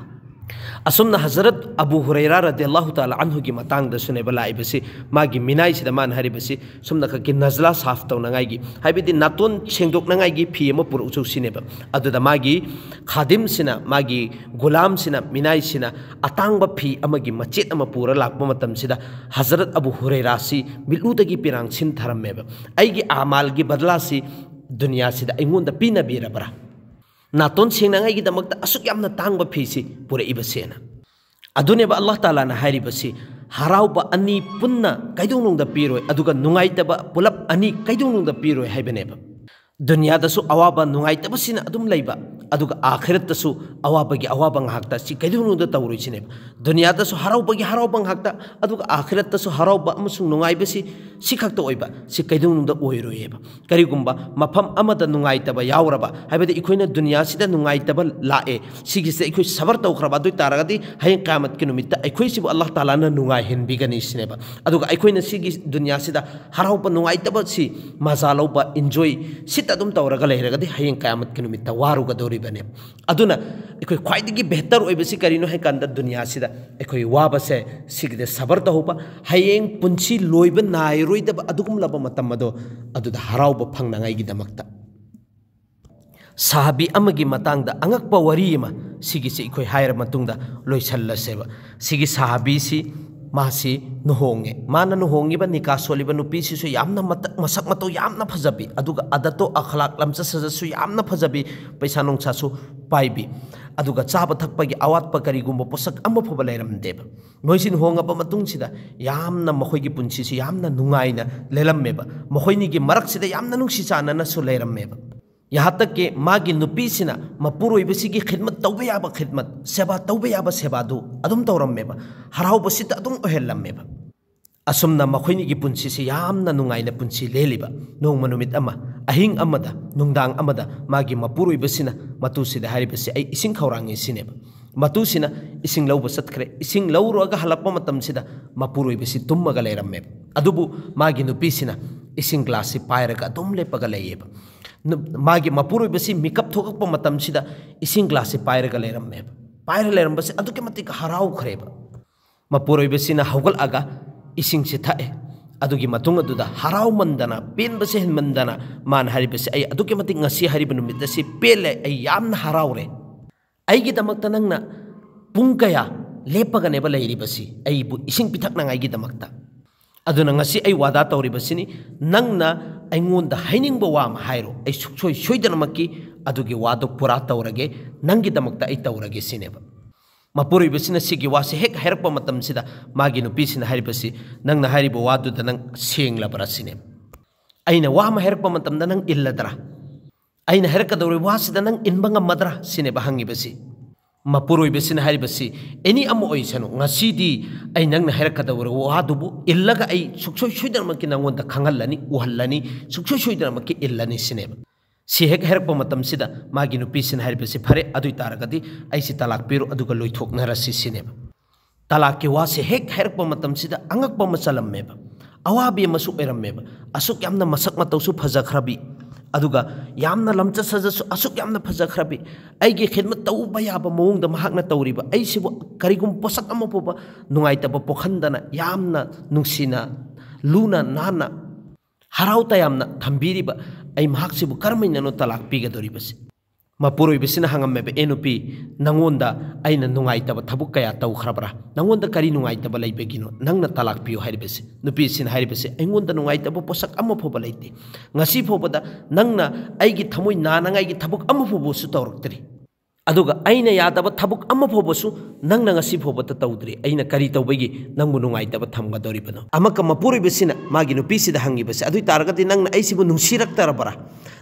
ꯑꯁꯨꯝꯅ ꯍꯖꯔꯠ ꯑꯕꯨ ꯍꯨꯔꯩꯔꯥ ꯔꯗꯤꯌꯜꯂꯥꯍꯨ ꯇꯥꯂꯥ ꯑꯟꯍꯨꯒꯤ ꯃꯇꯥꯡꯗꯁꯨꯅꯦꯕ ꯂꯥꯛꯏꯕꯁꯤ, ꯃꯥꯒꯤ ꯃꯤꯅꯥꯏꯁꯤꯗ ꯃꯥꯅ ꯍꯥꯏꯔꯤꯕꯁꯤ, ꯁꯨꯝꯅ ꯈꯛꯀꯤ ꯅꯖꯂꯥ ꯁꯥꯐ ꯇꯧꯅꯉꯥꯏꯒꯤ, ꯍꯥꯏꯕꯗꯤ ꯅꯥꯇꯣꯟ ꯁꯦꯡꯗꯣꯛꯅꯉꯥꯏꯒꯤ ꯐꯤ ꯑꯃ ꯄꯨꯔꯛꯎ ꯆꯧꯁꯤꯅꯦꯕ꯫ ꯑꯗꯨꯗ ꯃꯥꯒꯤ ꯈꯥꯗꯤꯝꯁꯤꯅ, ꯃꯥꯒꯤ ꯒꯨꯂꯥꯝꯁꯤꯅ, ꯃꯤꯅꯥꯏꯁꯤꯅ ꯑꯇꯥꯡꯕ ꯐꯤ ꯑꯃꯒꯤ ꯃꯆꯦꯠ ꯑꯃ ꯄꯨꯔ ꯂꯥꯛꯄ ꯃꯇꯝꯁꯤꯗ, ꯍꯖꯔꯠ ꯑꯕꯨ ꯍꯨꯔꯩꯔꯥꯁꯤ ꯃꯤꯠꯂꯨꯗꯒꯤ ꯄꯤꯔꯥꯡ ꯁꯤꯟꯊꯔꯝꯃꯦꯕ꯫ "ꯑꯩꯒꯤ ꯑꯃꯥꯜꯒꯤ ꯕꯗꯂꯥꯁꯤ ꯗꯨꯅꯤꯌꯥꯁꯤꯗ ꯑꯩꯉꯣꯟꯗ ꯄꯤꯅꯕꯤꯔꯕ꯭ꯔꯥ? ꯅꯥꯇꯣꯟ ꯁꯦꯡꯅꯉꯥꯏꯒꯤꯗꯃꯛꯇ ꯑꯁꯨꯛ ꯌꯥꯝꯅ ꯇꯥꯡꯕ ꯐꯤꯁꯤ ꯄꯨꯔꯛꯏꯕꯁꯦꯅ?" ꯑꯗꯨꯅꯦꯕ ꯑꯜꯂꯥꯍ ꯇꯥꯂꯥꯅ ꯍꯥꯏꯔꯤꯕꯁꯤ, "ꯍꯔꯥꯎꯕ ꯑꯅꯤ ꯄꯨꯟꯅ ꯀꯩꯗꯧꯅꯨꯡꯗ ꯄꯤꯔꯣꯏ, ꯑꯗꯨꯒ ꯅꯨꯡꯉꯥꯏꯇꯕ ꯄꯨꯂꯞ ꯑꯅꯤ ꯀꯩꯗꯧꯅꯨꯡꯗ ꯄꯤꯔꯣꯏ" ꯍꯥꯏꯕꯅꯦꯕ꯫ ꯗꯨꯅꯤꯌꯥꯗꯁꯨ ꯑꯋꯥꯕ ꯅꯨꯡꯉꯥꯏꯇꯕꯁꯤꯅ ꯑꯗꯨꯝ ꯂꯩꯕ, ꯑꯗꯨꯒ ꯑꯥꯈꯤꯔꯠꯇꯁꯨ ꯑꯋꯥꯕꯒꯤ ꯑꯋꯥꯕ ꯉꯥꯏꯍꯥꯛꯇ ꯁꯤ ꯀꯩꯗꯧꯅꯨꯡꯗ ꯇꯧꯔꯣꯏꯁꯤꯅꯦꯕ꯫ ꯗꯨꯅꯤꯌꯥꯗꯁꯨ ꯍꯔꯥꯎꯕꯒꯤ ꯍꯔꯥꯎꯕ ꯉꯥꯏꯍꯥꯛꯇ, ꯑꯗꯨꯒ ꯑꯥꯈꯤꯔꯠꯇꯁꯨ ꯍꯔꯥꯎꯕ ꯑꯃꯁꯨꯡ ꯅꯨꯡꯉꯥꯏꯕꯁꯤ ꯁꯤ ꯈꯛꯇ ꯑꯣꯏꯕ, ꯁꯤ ꯀꯩꯗꯧꯅꯨꯡꯗ ꯑꯣꯏꯔꯣꯏꯌꯦꯕ꯫ ꯀꯔꯤꯒꯨꯝꯕ ꯃꯐꯝ ꯑꯃꯗ ꯅꯨꯡꯉꯥꯏꯇꯕ ꯌꯥꯎꯔꯕ, ꯍꯥꯏꯕꯗꯤ ꯑꯩꯈꯣꯏꯅ ꯗꯨꯅꯤꯌꯥꯁꯤꯗ ꯅꯨꯡꯉꯥꯏꯇꯕ ꯂꯥꯛꯑꯦ, ꯁꯤꯒꯤꯁꯤꯗ ꯑꯩꯈꯣꯏ ꯁꯕꯔ ꯇꯧꯈ꯭ꯔꯕ, ꯑꯗꯨ ꯑꯣꯏ ꯇꯥꯔꯒꯗꯤ ꯍꯌꯦꯡ ꯀꯌꯥꯃꯠꯀꯤ ꯅꯨꯃꯤꯠꯇ ꯑꯩꯈꯣꯏꯁꯤꯕꯨ ꯑꯜꯂꯥꯍ ꯇꯥꯂꯥꯅ ꯅꯨꯡꯉꯥꯏꯍꯟꯕꯤꯒꯅꯤ ꯁꯤꯅꯦꯕ꯫ ꯑꯗꯨꯒ ꯑꯩꯈꯣꯏꯅ ꯁꯤꯒꯤ ꯗꯨꯅꯤꯌꯥꯁꯤꯗ ꯍꯔꯥꯎꯕ ꯅꯨꯡꯉꯥꯏꯇꯕꯁꯤ ꯃꯖꯥ ꯂꯧꯕ, ꯏꯟꯖꯣꯏ ꯁꯤꯠ ꯑꯗꯨꯝ ꯇꯧꯔꯒ ꯂꯩꯔꯒꯗꯤ ꯍꯌꯦꯡ ꯀꯌꯥꯃꯠꯀꯤ ꯅꯨꯃꯤꯠꯇ ꯋꯥꯔꯨꯒꯗꯧꯔꯤꯕꯅꯦ꯫ ꯑꯗꯨꯅ ꯑꯩꯈꯣꯏ ꯈ꯭ꯋꯥꯏꯗꯒꯤ ꯕꯦꯍꯇꯔ ꯑꯣꯏꯕꯁꯤ ꯀꯔꯤꯅꯣ ꯍꯥꯏ ꯀꯥꯟꯗ, ꯗꯨꯅꯤꯌꯥꯁꯤꯗ ꯑꯩꯈꯣꯏ ꯋꯥꯕꯁꯦ ꯁꯤꯒꯤꯗ ꯁꯕꯔ ꯇꯧꯍꯧꯕ, ꯍꯌꯦꯡ ꯄꯨꯟꯁꯤ ꯂꯣꯏꯕ ꯅꯥꯏꯔꯣꯏꯗꯕ ꯑꯗꯨꯒꯨꯝꯂꯕ ꯃꯇꯝ ꯑꯗꯣ ꯑꯗꯨꯗ ꯍꯔꯥꯎꯕ ꯐꯪꯅꯉꯥꯏꯒꯤꯗꯃꯛꯇ꯫ ꯁꯍꯥꯕꯤ ꯑꯃꯒꯤ ꯃꯇꯥꯡꯗ ꯑꯉꯛꯄ ꯋꯥꯔꯤ ꯑꯃ, ꯁꯤꯒꯤꯁꯤ ꯑꯩꯈꯣꯏ ꯍꯥꯏꯔ ꯃꯇꯨꯡꯗ ꯂꯣꯏꯁꯜꯂꯁꯦꯕ꯫ ꯁꯤꯒꯤ ꯁꯍꯥꯕꯤꯁꯤ, ꯃꯥꯁꯤ ꯂꯨꯍꯣꯡꯉꯦ꯫ ꯃꯥꯅ ꯂꯨꯍꯣꯡꯉꯤꯕ, ꯅꯤꯀꯥ ꯁꯣꯜꯂꯤꯕ ꯅꯨꯄꯤꯁꯤꯁꯨ ꯌꯥꯝꯅ ꯃꯇ-, ꯃꯁꯛ ꯃꯇꯧ ꯌꯥꯝꯅ ꯐꯖꯕꯤ, ꯑꯗꯨꯒ ꯑꯗꯠꯇꯣ ꯑꯈꯂꯥꯛ, ꯂꯝꯆꯠ ꯁꯥꯖꯠꯁꯨ ꯌꯥꯝꯅ ꯐꯖꯕꯤ, ꯄꯩꯁꯥ ꯅꯨꯡꯁꯥꯁꯨ ꯄꯥꯏꯕꯤ, ꯑꯗꯨꯒ ꯆꯥꯕ ꯊꯛꯄꯒꯤ ꯑꯋꯥꯠꯄ ꯀꯔꯤꯒꯨꯝꯕ ꯄꯣꯠꯁꯛ ꯑꯃ ꯐꯥꯎꯕ ꯂꯩꯔꯝꯗꯦꯕ꯫ ꯃꯣꯏꯁꯤ ꯂꯨꯍꯣꯡꯉꯕ ꯃꯇꯨꯡꯁꯤꯗ ꯌꯥꯝꯅ ꯃꯈꯣꯏꯒꯤ ꯄꯨꯟꯁꯤꯁꯤ ꯌꯥꯝꯅ ꯅꯨꯡꯉꯥꯏꯅ ꯂꯦꯜꯂꯝꯃꯦꯕ꯫ ꯃꯈꯣꯏꯅꯤꯒꯤ ꯃꯔꯛꯁꯤꯗ ꯌꯥꯝꯅ ꯅꯨꯡꯁꯤ ꯆꯥꯟꯅꯅꯁꯨ ꯂꯩꯔꯝꯃꯦꯕ꯫ ꯌꯥꯍꯥꯇꯛꯀꯤ ꯃꯥꯒꯤ ꯅꯨꯄꯤꯁꯤꯅ ꯃꯄꯨꯔꯣꯏꯕꯁꯤꯒꯤ ꯈꯤꯗꯃꯠ ꯇꯧꯕ ꯌꯥꯕ ꯈꯤꯗꯃꯠ, ꯁꯦꯕꯥ ꯇꯧꯕ ꯌꯥꯕ ꯁꯦꯕꯥꯗꯨ ꯑꯗꯨꯝ ꯇꯧꯔꯝꯃꯦꯕ, ꯍꯔꯥꯎꯕꯁꯤꯗ ꯑꯗꯨꯝ ꯑꯣꯏꯍꯜꯂꯝꯃꯦꯕ꯫ ꯑꯁꯨꯝꯅ ꯃꯈꯣꯏꯅꯤꯒꯤ ꯄꯨꯟꯁꯤꯁꯤ ꯌꯥꯝꯅ ꯅꯨꯡꯉꯥꯏꯅ ꯄꯨꯟꯁꯤ ꯂꯦꯜꯂꯤꯕ꯫ ꯅꯣꯡꯃ ꯅꯨꯃꯤꯠ ꯑꯃ, ꯑꯍꯤꯡ ꯑꯃꯗ, ꯅꯨꯡꯗꯥꯡ ꯑꯃꯗ ꯃꯥꯒꯤ ꯃꯄꯨꯔꯣꯏꯕꯁꯤꯅ ꯃꯇꯨꯁꯤꯗ ꯍꯥꯏꯔꯤꯕꯁꯤ, "ꯑꯩ ꯏꯁꯤꯡ ꯈꯧꯔꯥꯡꯉꯤ" ꯁꯤꯅꯦꯕ꯫ ꯃꯇꯨꯁꯤꯅ ꯏꯁꯤꯡ ꯂꯧꯕ ꯆꯠꯈ꯭ꯔꯦ꯫ ꯏꯁꯤꯡ ꯂꯧꯔꯨꯔꯒ ꯍꯜꯂꯛꯄ ꯃꯇꯝꯁꯤꯗ ꯃꯄꯨꯔꯣꯏꯕꯁꯤ ꯇꯨꯝꯃꯒ ꯂꯩꯔꯝꯃꯦꯕ꯫ ꯑꯗꯨꯕꯨ ꯃꯥꯒꯤ ꯅꯨꯄꯤꯁꯤꯅ ꯏꯁꯤꯡ ꯒ꯭ꯂꯥꯁꯁꯤ ꯄꯥꯏꯔꯒ ꯑꯗꯨꯝ ꯂꯦꯞꯄꯒ ꯂꯩꯌꯦꯕ꯫ ꯅꯨ-, ꯃꯥꯒꯤ ꯃꯄꯨꯔꯣꯏꯕꯁꯤ ꯃꯤꯀꯞ ꯊꯣꯛꯂꯛꯄ ꯃꯇꯝꯁꯤꯗ ꯏꯁꯤꯡ ꯒ꯭ꯂꯥꯁꯁꯤ ꯄꯥꯏꯔꯒ ꯂꯩꯔꯝꯃꯦꯕ꯫ ꯄꯥꯏꯔ ꯂꯩꯔꯝꯕꯁꯦ ꯑꯗꯨꯛꯀꯤ ꯃꯇꯤꯛ ꯍꯔꯥꯎꯈ꯭ꯔꯦꯕ꯫ ꯃꯄꯨꯔꯣꯏꯕꯁꯤꯅ ꯍꯧꯒꯠꯂꯒ ꯏꯁꯤꯡꯁꯤ ꯊꯛꯑꯦ꯫ ꯑꯗꯨꯒꯤ ꯃꯇꯨꯡ ꯑꯗꯨꯗ ꯍꯔꯥꯎꯃꯟꯗꯅ, ꯄꯦꯟꯕꯁꯦ ꯍꯦꯟꯃꯟꯗꯅ ꯃꯥꯅ ꯍꯥꯏꯔꯤꯕꯁꯤ, "ꯑꯩ ꯑꯗꯨꯛꯀꯤ ꯃꯇꯤꯛ ꯉꯁꯤ ꯍꯥꯏꯔꯤꯕ ꯅꯨꯃꯤꯠ ꯑꯁꯤ ꯄꯦꯜꯂꯦ, ꯑꯩ ꯌꯥꯝꯅ ꯍꯔꯥꯎꯔꯦ꯫ ꯑꯩꯒꯤꯗꯃꯛꯇ ꯅꯪꯅ ꯄꯨꯡ ꯀꯌꯥ ꯂꯦꯞꯄꯒꯅꯦꯕ ꯂꯩꯔꯤꯕꯁꯤ, ꯑꯩꯕꯨ ꯏꯁꯤꯡ ꯄꯤꯊꯛꯅꯉꯥꯏꯒꯤꯗꯃꯛꯇ? ꯑꯗꯨꯅ ꯉꯁꯤ ꯑꯩ ꯋꯥꯗꯥ ꯇꯧꯔꯤꯕꯁꯤꯅꯤ, ꯅꯪꯅ ꯑꯩꯉꯣꯟꯗ ꯍꯥꯏꯅꯤꯡꯕ ꯋꯥ ꯑꯃ ꯍꯥꯏꯔꯣ, ꯑꯩ ꯁꯨꯡꯁꯣꯏ ꯁꯣꯏꯗꯅꯃꯛꯀꯤ ꯑꯗꯨꯒꯤ ꯋꯥꯗꯣ ꯄꯨꯔꯥ ꯇꯧꯔꯒꯦ, ꯅꯪꯒꯤꯗꯃꯛꯇ ꯑꯩ ꯇꯧꯔꯒꯦ" ꯁꯤꯅꯦꯕ꯫ ꯃꯄꯨꯔꯣꯏꯕꯁꯤꯅ ꯁꯤꯒꯤ ꯋꯥꯁꯦ ꯍꯦꯛ ꯍꯥꯏꯔꯛꯄ ꯃꯇꯝꯁꯤꯗ ꯃꯥꯒꯤ ꯅꯨꯄꯤꯁꯤꯅ ꯍꯥꯏꯔꯤꯕꯁꯤ, "ꯅꯪꯅ ꯍꯥꯏꯔꯤꯕ ꯋꯥꯗꯨꯗ ꯅꯪ ꯁꯦꯡꯂꯕ꯭ꯔꯥ?" ꯁꯤꯅꯦꯕ꯫ "ꯑꯩꯅ ꯋꯥ ꯑꯃ ꯍꯥꯏꯔꯛꯄ ꯃꯇꯝꯗ ꯅꯪ ꯏꯜꯂꯗ꯭ꯔꯥ? ꯑꯩꯅ ꯍꯥꯏꯔꯛꯀꯗꯧꯔꯤꯕ ꯋꯥꯁꯤꯗ ꯅꯪ ꯏꯟꯕ ꯉꯝꯃꯗ꯭ꯔꯥ?" ꯁꯤꯅꯦꯕ ꯍꯪꯉꯤꯕꯁꯤ꯫ ꯃꯄꯨꯔꯣꯏꯕꯁꯤꯅ ꯍꯥꯏꯔꯤꯕꯁꯤ, "ꯑꯦꯅꯤ ꯑꯃ ꯑꯣꯏꯁꯅꯨ, ꯉꯁꯤꯗꯤ ꯑꯩ ꯅꯪꯅ ꯍꯥꯏꯔꯛꯀꯗꯧꯔꯤꯕ ꯋꯥꯗꯨꯕꯨ ꯏꯜꯂꯒ ꯑꯩ ꯁꯨꯡꯁꯣꯏ ꯁꯣꯏꯗꯅꯃꯛꯀꯤ ꯅꯪꯉꯣꯟꯗ ꯈꯪꯍꯜꯂꯅꯤ, ꯎꯍꯜꯂꯅꯤ, ꯁꯨꯡꯁꯣꯏ ꯁꯣꯏꯗꯅꯃꯛꯀꯤ ꯏꯜꯂꯅꯤ" ꯁꯤꯅꯦꯕ꯫ ꯁꯤ ꯍꯦꯛ ꯍꯥꯏꯔꯛꯄ ꯃꯇꯝꯁꯤꯗ ꯃꯥꯒꯤ ꯅꯨꯄꯤꯁꯤꯅ ꯍꯥꯏꯔꯤꯕꯁꯤ, "ꯐꯔꯦ, ꯑꯗꯨ ꯑꯣꯏ ꯇꯥꯔꯒꯗꯤ ꯑꯩꯁꯤ ꯇꯂꯥꯛ ꯄꯤꯔꯣ, ꯑꯗꯨꯒ ꯂꯣꯏꯊꯣꯛꯅꯔꯁꯤ" ꯁꯤꯅꯦꯕ꯫ ꯇꯂꯥꯛꯀꯤ ꯋꯥꯁꯦ ꯍꯦꯛ ꯍꯥꯏꯔꯛꯄ ꯃꯇꯝꯁꯤꯗ ꯑꯉꯛꯄ ꯑꯃ ꯆꯜꯂꯝꯃꯦꯕ, ꯑꯋꯥꯕꯤ ꯑꯃꯁꯨ ꯑꯣꯏꯔꯝꯃꯦꯕ꯫ ꯑꯁꯨꯛ ꯌꯥꯝꯅ ꯃꯁꯛ ꯃꯇꯧꯁꯨ ꯐꯖꯈ꯭ꯔꯕꯤ, ꯑꯗꯨꯒ ꯌꯥꯝꯅ ꯂꯝꯆꯠ ꯁꯥꯖꯠꯁꯨ ꯑꯁꯨꯛ ꯌꯥꯝꯅ ꯐꯖꯈ꯭ꯔꯕꯤ, ꯑꯩꯒꯤ ꯈꯤꯗꯃꯠ ꯇꯧꯕ ꯌꯥꯕ ꯃꯑꯣꯡꯗ ꯃꯍꯥꯛꯅ ꯇꯧꯔꯤꯕ, ꯑꯩꯁꯤꯕꯨ ꯀꯔꯤꯒꯨꯝꯕ ꯄꯣꯠꯁꯛ ꯑꯃ ꯐꯥꯎꯕ ꯅꯨꯡꯉꯥꯏꯇꯕ ꯄꯣꯛꯍꯟꯗꯅ ꯌꯥꯝꯅ ꯅꯨꯡꯁꯤꯅ, ꯂꯨꯅ ꯅꯥꯟꯅ, ꯍꯔꯥꯎ ꯇꯌꯥꯝꯅ ꯊꯝꯕꯤꯔꯤꯕ ꯑꯩ ꯃꯍꯥꯛꯁꯤꯕꯨ ꯀꯔꯝꯍꯥꯏꯅꯅꯣ ꯇꯂꯥꯛ ꯄꯤꯒꯗꯧꯔꯤꯕꯁꯦ? ꯃꯄꯨꯔꯣꯏꯕꯁꯤꯅ ꯍꯪꯉꯝꯃꯦꯕ, "ꯑꯦ ꯅꯨꯄꯤ, ꯅꯪꯉꯣꯟꯗ ꯑꯩꯅ ꯅꯨꯡꯉꯥꯏꯇꯕ ꯊꯕꯛ ꯀꯌꯥ ꯇꯧꯈ꯭ꯔꯕ꯭ꯔꯥ? ꯅꯪꯉꯣꯟꯗ ꯀꯔꯤ ꯅꯨꯡꯉꯥꯏꯇꯕ ꯂꯩꯕꯒꯤꯅꯣ ꯅꯪꯅ ꯇꯂꯥꯛ ꯄꯤꯌꯨ ꯍꯥꯏꯔꯤꯕꯁꯦ?" ꯅꯨꯄꯤꯁꯤꯅ ꯍꯥꯏꯔꯤꯕꯁꯦ, "ꯑꯩꯉꯣꯟꯗ ꯅꯨꯡꯉꯥꯏꯇꯕ ꯄꯣꯠꯁꯛ ꯑꯃ ꯐꯥꯎꯕ ꯂꯩꯇꯦ꯫ ꯉꯁꯤ ꯐꯥꯎꯕꯗ ꯅꯪꯅ ꯑꯩꯒꯤ ꯊꯃꯣꯏ ꯅꯥꯅꯉꯥꯏꯒꯤ ꯊꯕꯛ ꯑꯃ ꯐꯥꯎꯕꯁꯨ ꯇꯧꯔꯛꯇ꯭ꯔꯤ꯫ ꯑꯗꯨꯒ ꯑꯩꯅ ꯌꯥꯗꯕ ꯊꯕꯛ ꯑꯃ ꯐꯥꯎꯕꯁꯨ ꯅꯪꯅ ꯉꯁꯤ ꯐꯥꯎꯕꯗ ꯇꯧꯗ꯭ꯔꯤ꯫ ꯑꯩꯅ ꯀꯔꯤ ꯇꯧꯕꯒꯤ ꯅꯪꯕꯨ ꯅꯨꯡꯉꯥꯏꯇꯕ ꯊꯝꯒꯗꯧꯔꯤꯕꯅꯣ?" ꯑꯃꯨꯛꯀ ꯃꯄꯨꯔꯣꯏꯕꯁꯤꯅ ꯃꯥꯒꯤ ꯅꯨꯄꯤꯁꯤꯗ ꯍꯪꯉꯤꯕꯁꯦ, "ꯑꯗꯨ ꯑꯣꯏ ꯇꯥꯔꯒꯗꯤ ꯅꯪꯅ ꯑꯩꯁꯤꯕꯨ ꯅꯨꯡꯁꯤꯔꯛꯇ꯭ꯔꯕ꯭ꯔꯥ?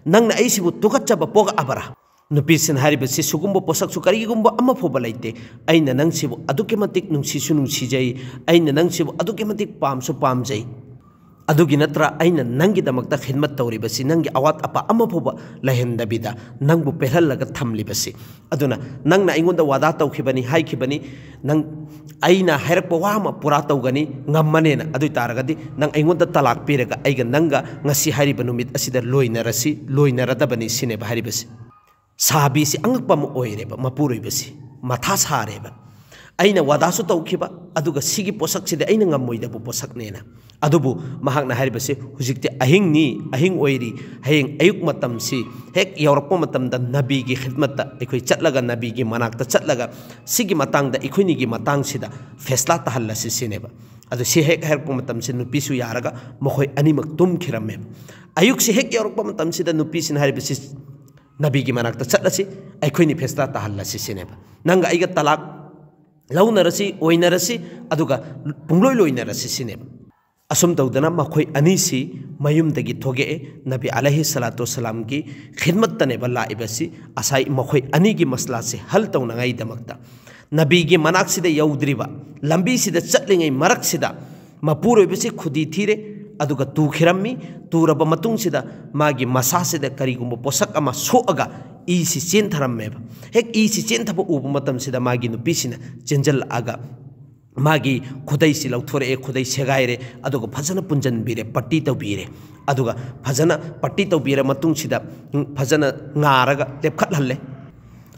ꯅꯪꯅ ꯑꯩꯁꯤꯕꯨ ꯇꯨꯀꯠꯆꯕ ꯄꯣꯛꯂꯛꯑꯕ꯭ꯔꯥ?" ꯅꯨꯄꯤꯁꯤꯅ ꯍꯥꯏꯔꯤꯕꯁꯤ, "ꯁꯤꯒꯨꯝꯕ ꯄꯣꯠꯁꯛꯁꯨ ꯀꯔꯤꯒꯨꯝꯕ ꯑꯃ ꯐꯥꯎꯕ ꯂꯩꯇꯦ꯫ ꯑꯩꯅ ꯅꯪꯁꯤꯕꯨ ꯑꯗꯨꯛꯀꯤ ꯃꯇꯤꯛ ꯅꯨꯡꯁꯤꯁꯨ ꯅꯨꯡꯁꯤꯖꯩ, ꯑꯩꯅ ꯅꯪꯁꯤꯕꯨ ꯑꯗꯨꯛꯀꯤ ꯃꯇꯤꯛ ꯄꯥꯝꯁꯨ ꯄꯥꯝꯖꯩ"꯫ ꯑꯗꯨꯒꯤ ꯅꯠꯇ꯭ꯔꯥ ꯑꯩꯅ ꯅꯪꯒꯤꯗꯃꯛꯇ ꯈꯤꯗꯃꯠ ꯇꯧꯔꯤꯕꯁꯤ, ꯅꯪꯒꯤ ꯑꯋꯥꯠ ꯑꯄꯥ ꯑꯃ ꯐꯥꯎꯕ ꯂꯩꯍꯟꯗꯕꯤꯗ ꯅꯪꯕꯨ ꯄꯦꯜꯍꯜꯂꯒ ꯊꯝꯂꯤꯕꯁꯤ? ꯑꯗꯨꯅ ꯅꯪꯅ ꯑꯩꯉꯣꯟꯗ ꯋꯥꯗꯥ ꯇꯧꯈꯤꯕꯅꯤ, ꯍꯥꯏꯈꯤꯕꯅꯤ, ꯅꯪ, ꯑꯩꯅ ꯍꯥꯏꯔꯛꯄ ꯋꯥ ꯑꯃ ꯄꯨꯔꯥ ꯇꯧꯒꯅꯤ, ꯉꯝꯃꯅꯦꯅ꯫ ꯑꯗꯨ ꯑꯣꯏ ꯇꯥꯔꯒꯗꯤ ꯅꯪ ꯑꯩꯉꯣꯟꯗ ꯇꯂꯥꯛ ꯄꯤꯔꯒ ꯑꯩꯒ ꯅꯪꯒ ꯉꯁꯤ ꯍꯥꯏꯔꯤꯕ ꯅꯨꯃꯤꯠ ꯑꯁꯤꯗ ꯂꯣꯏꯅꯔꯁꯤ, ꯂꯣꯏꯅꯔꯗꯕꯅꯤ ꯁꯤꯅꯦꯕ ꯍꯥꯏꯔꯤꯕꯁꯤ꯫ ꯁꯍꯥꯕꯤꯁꯤ ꯑꯉꯛꯄ ꯑꯃ ꯑꯣꯏꯔꯦꯕ, ꯃꯄꯨꯔꯣꯏꯕꯁꯤ ꯃꯊꯥ ꯁꯥꯔꯦꯕ꯫ ꯑꯩꯅ ꯋꯥꯗꯥꯁꯨ ꯇꯧꯈꯤꯕ, ꯑꯗꯨꯒ ꯁꯤꯒꯤ ꯄꯣꯠꯁꯛꯁꯤꯗꯤ ꯑꯩꯅ ꯉꯝꯃꯣꯏꯗꯕ ꯄꯣꯠꯁꯛꯅꯦꯅ꯫ ꯑꯗꯨꯕꯨ ꯃꯍꯥꯛꯅ ꯍꯥꯏꯔꯤꯕꯁꯤ, "ꯍꯧꯖꯤꯛꯇꯤ ꯑꯍꯤꯡꯅꯤ, ꯑꯍꯤꯡ ꯑꯣꯏꯔꯤ, ꯍꯌꯦꯡ ꯑꯌꯨꯛ ꯃꯇꯝꯁꯤ ꯍꯦꯛ ꯌꯧꯔꯛꯄ ꯃꯇꯝꯗ ꯅꯕꯤꯒꯤ ꯈꯤꯗꯃꯠꯇ ꯑꯩꯈꯣꯏ ꯆꯠꯂꯒ, ꯅꯕꯤꯒꯤ ꯃꯅꯥꯛꯇ ꯆꯠꯂꯒ ꯁꯤꯒꯤ ꯃꯇꯥꯡꯗ ꯑꯩꯈꯣꯏꯅꯤꯒꯤ ꯃꯇꯥꯡꯁꯤꯗ ꯐꯦꯁꯂꯥ ꯇꯥꯍꯜꯂꯁꯤ" ꯁꯤꯅꯦꯕ꯫ ꯑꯗꯨ ꯁꯤ ꯍꯦꯛ ꯍꯥꯏꯔꯛꯄ ꯃꯇꯝꯁꯤ ꯅꯨꯄꯤꯁꯨ ꯌꯥꯔꯒ ꯃꯈꯣꯏ ꯑꯅꯤꯃꯛ ꯇꯨꯝꯈꯤꯔꯝꯃꯦꯕ꯫ ꯑꯌꯨꯛꯁꯤ ꯍꯦꯛ ꯌꯧꯔꯛꯄ ꯃꯇꯝꯁꯤꯗ ꯅꯨꯄꯤꯁꯤꯅ ꯍꯥꯏꯔꯤꯕꯁꯤ, "ꯅꯕꯤꯒꯤ ꯃꯅꯥꯛꯇ ꯆꯠꯂꯁꯤ, ꯑꯩꯈꯣꯏꯅꯤ ꯐꯦꯁꯂꯥ ꯇꯥꯍꯜꯂꯁꯤ" ꯁꯤꯅꯦꯕ꯫ "ꯅꯪꯒ ꯑꯩꯒ ꯇꯂꯥꯛ ꯂꯧꯅꯔꯁꯤ, ꯑꯣꯏꯅꯔꯁꯤ, ꯑꯗꯨꯒ ꯄꯨꯡꯂꯣꯏ ꯂꯣꯏꯅꯔꯁꯤ" ꯁꯤꯅꯦꯕ꯫ ꯑꯁꯨꯝ ꯇꯧꯗꯅ ꯃꯈꯣꯏ ꯑꯅꯤꯁꯤ ꯃꯌꯨꯝꯗꯒꯤ ꯊꯣꯛꯂꯛꯑꯦ, ꯅꯕꯤ ꯑꯂꯩꯍꯤ ꯁꯂꯥꯇꯨ ꯋꯁꯂꯥꯝꯒꯤ ꯈꯤꯗꯃꯠꯇꯅꯦꯕ ꯂꯥꯛꯏꯕꯁꯤ꯫ ꯉꯁꯥꯏ ꯃꯈꯣꯏ ꯑꯅꯤꯒꯤ ꯃꯁꯂꯥꯁꯤ ꯍꯜ ꯇꯧꯅꯉꯥꯏꯗꯃꯛꯇ ꯅꯕꯤꯒꯤ ꯃꯅꯥꯛꯁꯤꯗ ꯌꯧꯗ꯭ꯔꯤꯕ, ꯂꯝꯕꯤꯁꯤꯗ ꯆꯠꯂꯤꯉꯩ ꯃꯔꯛꯁꯤꯗ ꯃꯄꯨꯔꯣꯏꯕꯁꯤ ꯈꯨꯗꯤ ꯊꯤꯔꯦ, ꯑꯗꯨꯒ ꯇꯨꯈꯤꯔꯝꯃꯤ꯫ ꯇꯨꯔꯕ ꯃꯇꯨꯡꯁꯤꯗ ꯃꯥꯒꯤ ꯃꯁꯥꯁꯤꯗ ꯀꯔꯤꯒꯨꯝꯕ ꯄꯣꯠꯁꯛ ꯑꯃ ꯁꯣꯛꯑꯒ ꯏꯁꯤ ꯆꯦꯟꯊꯔꯝꯃꯦꯕ꯫ ꯍꯦꯛ ꯏꯁꯤ ꯆꯦꯟꯊꯕ ꯎꯕ ꯃꯇꯝꯁꯤꯗ ꯃꯥꯒꯤ ꯅꯨꯄꯤꯁꯤꯅ ꯆꯦꯟꯖꯜꯂꯛꯑꯒ ꯃꯥꯒꯤ ꯈꯨꯗꯩꯁꯤ ꯂꯧꯊꯣꯔꯛꯑꯦ, ꯈꯨꯗꯩ ꯁꯦꯒꯥꯏꯔꯦ, ꯑꯗꯨꯒ ꯐꯖꯅ ꯄꯨꯟꯖꯟꯕꯤꯔꯦ, ꯄꯇꯤ ꯇꯧꯕꯤꯔꯦ꯫ ꯑꯗꯨꯒ ꯐꯖꯅ ꯄꯇꯤ ꯇꯧꯕꯤꯔ ꯃꯇꯨꯡꯁꯤꯗ, ꯎꯝ, ꯐꯖꯅ ꯉꯥꯔꯒ ꯂꯦꯞꯈꯠꯍꯜꯂꯦ,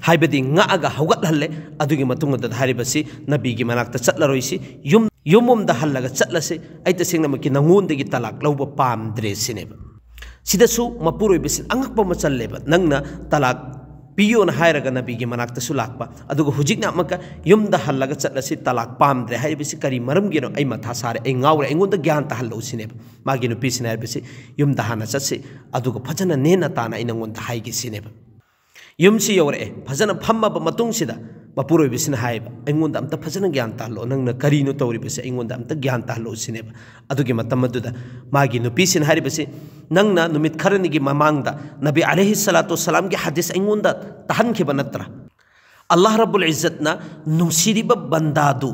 ꯍꯥꯏꯕꯗꯤ ꯉꯥꯛꯑꯒ ꯍꯧꯒꯠꯍꯜꯂꯦ꯫ ꯑꯗꯨꯒꯤ ꯃꯇꯨꯡ ꯑꯗꯨꯗ ꯍꯥꯏꯔꯤꯕꯁꯤ, "ꯅꯕꯤꯒꯤ ꯃꯅꯥꯛꯇ ꯆꯠꯂꯔꯣꯏꯁꯤ, ꯌꯨꯝ, ꯌꯨꯝ ꯑꯃꯗ ꯍꯜꯂꯒ ꯆꯠꯂꯁꯤ, ꯑꯩ ꯇꯁꯦꯡꯅꯃꯛꯀꯤ ꯅꯉꯣꯟꯗꯒꯤ ꯇꯂꯥꯛ ꯂꯧꯕ ꯄꯥꯝꯗ꯭ꯔꯦ" ꯁꯤꯅꯦꯕ꯫ ꯁꯤꯗꯁꯨ ꯃꯄꯨꯔꯣꯏꯕꯁꯤ ꯑꯉꯛꯄ ꯑꯃ ꯆꯜꯂꯦꯕ꯫ "ꯅꯪꯅ ꯇꯂꯥꯛ ꯄꯤꯌꯣꯅ ꯍꯥꯏꯔꯒ ꯅꯕꯤꯒꯤ ꯃꯅꯥꯛꯇꯁꯨ ꯂꯥꯛꯄ, ꯑꯗꯨꯒ ꯍꯧꯖꯤꯛꯅ ꯑꯃꯨꯛꯀ ꯌꯨꯝꯗ ꯍꯜꯂꯒ ꯆꯠꯂꯁꯤ, ꯇꯂꯥꯛ ꯄꯥꯝꯗ꯭ꯔꯦ ꯍꯥꯏꯔꯤꯕꯁꯤ ꯀꯔꯤ ꯃꯔꯝꯒꯤꯅꯣ? ꯑꯩ ꯃꯊꯥ ꯁꯥꯔꯦ, ꯑꯩ ꯉꯥꯎꯔꯦ, ꯑꯩꯉꯣꯟꯗ ꯒ꯭ꯌꯥꯟ ꯇꯥꯍꯜꯂꯛꯎ" ꯁꯤꯅꯦꯕ꯫ ꯃꯥꯒꯤ ꯅꯨꯄꯤꯁꯤꯅ ꯍꯥꯏꯔꯤꯕꯁꯤ, "ꯌꯨꯝꯗ ꯍꯥꯟꯅ ꯆꯠꯁꯤ, ꯑꯗꯨꯒ ꯐꯖꯅ ꯅꯦꯅ ꯇꯥꯅ ꯑꯩ ꯅꯉꯣꯟꯗ ꯍꯥꯏꯒꯦ" ꯁꯤꯅꯦꯕ꯫ ꯌꯨꯝꯁꯤ ꯌꯧꯔꯛꯑꯦ, ꯐꯖꯅ ꯐꯝꯃꯕ ꯃꯇꯨꯡꯁꯤꯗ ꯃꯄꯨꯔꯣꯏꯕꯁꯤꯅ ꯍꯥꯏꯌꯦꯕ, "ꯑꯩꯉꯣꯟꯗ ꯑꯝꯇ ꯐꯖꯅ ꯒ꯭ꯌꯥꯟ ꯇꯥꯍꯜꯂꯛꯑꯣ, ꯅꯪꯅ ꯀꯔꯤꯅꯣ ꯇꯧꯔꯤꯕꯁꯦ, ꯑꯩꯉꯣꯟꯗ ꯑꯝꯇ ꯒ꯭ꯌꯥꯟ ꯇꯥꯍꯜꯂꯛꯑꯣ" ꯁꯤꯅꯦꯕ꯫ ꯑꯗꯨꯒꯤ ꯃꯇꯝ ꯑꯗꯨꯗ ꯃꯥꯒꯤ ꯅꯨꯄꯤꯁꯤꯅ ꯍꯥꯏꯔꯤꯕꯁꯤ, "ꯅꯪꯅ ꯅꯨꯃꯤꯠ ꯈꯔꯅꯤꯒꯤ ꯃꯃꯥꯡꯗ ꯅꯕꯤ ꯑꯂꯩꯍꯤ ꯁꯂꯥꯇꯨ ꯁꯂꯥꯝꯒꯤ ꯍꯗꯤꯁ ꯑꯩꯉꯣꯟꯗ ꯇꯥꯍꯟꯈꯤꯕ ꯅꯠꯇ꯭ꯔꯥ? ꯑꯜꯂꯥꯍ ꯔꯕꯨꯜ ꯏꯖꯠꯅ ꯅꯨꯡꯁꯤꯔꯤꯕ ꯕꯟꯗꯥꯗꯨ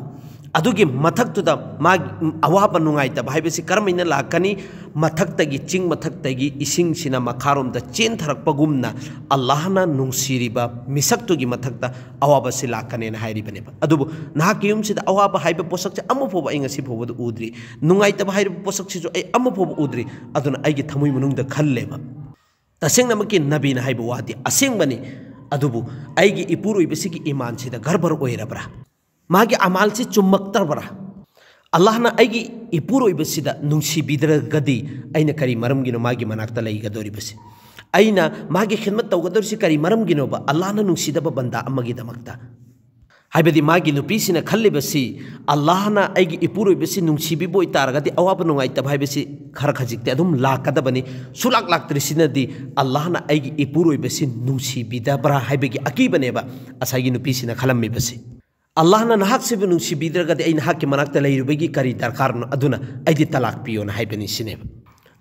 ꯑꯗꯨꯒꯤ ꯃꯊꯛꯇꯨꯗ ꯃꯥꯒꯤ ꯑꯋꯥꯕ ꯅꯨꯡꯉꯥꯏꯇꯕ ꯍꯥꯏꯕꯁꯤ ꯀꯔꯝꯍꯥꯏꯅ ꯂꯥꯛꯀꯅꯤ? ꯃꯊꯛꯇꯒꯤ, ꯆꯤꯡ ꯃꯊꯛꯇꯒꯤ ꯏꯁꯤꯡꯁꯤꯅ ꯃꯈꯥꯔꯣꯝꯗ ꯆꯦꯟꯊꯔꯛꯄꯒꯨꯝꯅ ꯑꯜꯂꯥꯍꯅ ꯅꯨꯡꯁꯤꯔꯤꯕ ꯃꯤꯁꯛꯇꯨꯒꯤ ꯃꯊꯛꯇ ꯑꯋꯥꯕꯁꯤ ꯂꯥꯛꯀꯅꯦꯅ ꯍꯥꯏꯔꯤꯕꯅꯦꯕ꯫ ꯑꯗꯨꯕꯨ ꯅꯍꯥꯛꯀꯤ ꯌꯨꯝꯁꯤꯗ ꯑꯋꯥꯕ ꯍꯥꯏꯕ ꯄꯣꯠꯁꯛꯁꯦ ꯑꯃ ꯐꯥꯎꯕ ꯑꯩ ꯉꯁꯤ ꯐꯥꯎꯕꯗ ꯎꯗ꯭ꯔꯤ, ꯅꯨꯡꯉꯥꯏꯇꯕ ꯍꯥꯏꯔꯤꯕ ꯄꯣꯠꯁꯛꯁꯤꯁꯨ ꯑꯩ ꯑꯃ ꯐꯥꯎꯕ ꯎꯗ꯭ꯔꯤ꯫ ꯑꯗꯨꯅ ꯑꯩꯒꯤ ꯊꯃꯣꯏ ꯃꯅꯨꯡꯗ ꯈꯜꯂꯦꯕ, ꯇꯁꯦꯡꯅꯃꯛꯀꯤ ꯅꯕꯤꯅ ꯍꯥꯏꯕ ꯋꯥꯗꯤ ꯑꯁꯦꯡꯕꯅꯤ, ꯑꯗꯨꯕꯨ ꯑꯩꯒꯤ ꯏꯄꯨꯔꯣꯏꯕꯁꯤꯒꯤ ꯏꯃꯥꯟꯁꯤꯗ ꯒꯔꯕꯔ ꯑꯣꯏꯔꯕ꯭ꯔꯥ? ꯃꯥꯒꯤ ꯑꯃꯥꯜꯁꯤ ꯆꯨꯝꯃꯛꯇ꯭ꯔꯕ꯭ꯔꯥ? ꯑꯜꯂꯥꯍꯅ ꯑꯩꯒꯤ ꯏꯄꯨꯔꯣꯏꯕꯁꯤꯗ ꯅꯨꯡꯁꯤꯕꯤꯗ꯭ꯔꯒꯗꯤ ꯑꯩꯅ ꯀꯔꯤ ꯃꯔꯝꯒꯤꯅꯣ ꯃꯥꯒꯤ ꯃꯅꯥꯛꯇ ꯂꯩꯒꯗꯧꯔꯤꯕꯁꯤ? ꯑꯩꯅ ꯃꯥꯒꯤ ꯈꯤꯗꯃꯠ ꯇꯧꯒꯗꯧꯔꯤꯁꯤ ꯀꯔꯤ ꯃꯔꯝꯒꯤꯅꯣꯕ? ꯑꯜꯂꯥꯍꯅ ꯅꯨꯡꯁꯤꯗꯕ ꯕꯟꯗꯥ ꯑꯃꯒꯤꯗꯃꯛꯇ, ꯍꯥꯏꯕꯗꯤ ꯃꯥꯒꯤ ꯅꯨꯄꯤꯁꯤꯅ ꯈꯜꯂꯤꯕꯁꯤ, ꯑꯜꯂꯥꯍꯅ ꯑꯩꯒꯤ ꯏꯄꯨꯔꯣꯏꯕꯁꯤ ꯅꯨꯡꯁꯤꯕꯤꯕ ꯑꯣꯏꯇꯥꯔꯒꯗꯤ ꯑꯋꯥꯕ ꯅꯨꯡꯉꯥꯏꯇꯕ ꯍꯥꯏꯕꯁꯤ ꯈꯔ ꯈꯖꯤꯛꯇꯤ ꯑꯗꯨꯝ ꯂꯥꯛꯀꯗꯕꯅꯤ, ꯁꯨꯂꯥꯛ ꯂꯥꯛꯇ꯭ꯔꯤꯁꯤꯅꯗꯤ ꯑꯜꯂꯥꯍꯅ ꯑꯩꯒꯤ ꯏꯄꯨꯔꯣꯏꯕꯁꯤ ꯅꯨꯡꯁꯤꯕꯤꯗꯕ꯭ꯔꯥ ꯍꯥꯏꯕꯒꯤ ꯑꯀꯤꯕꯅꯦꯕ ꯉꯁꯥꯏꯒꯤ ꯅꯨꯄꯤꯁꯤꯅ ꯈꯜꯂꯝꯃꯤꯕꯁꯤ꯫ ꯑꯜꯂꯥꯍꯅ ꯅꯍꯥꯛꯁꯤꯕꯨ ꯅꯨꯡꯁꯤꯕꯤꯗ꯭ꯔꯒꯗꯤ ꯑꯩ ꯅꯍꯥꯛꯀꯤ ꯃꯅꯥꯛꯇ ꯂꯩꯔꯨꯕꯒꯤ ꯀꯔꯤ ꯗꯔꯀꯥꯔꯅꯣ? ꯑꯗꯨꯅ ꯑꯩꯗꯤ ꯇꯂꯥꯛ ꯄꯤꯌꯣꯅ ꯍꯥꯏꯕꯅꯤ ꯁꯤꯅꯦꯕ꯫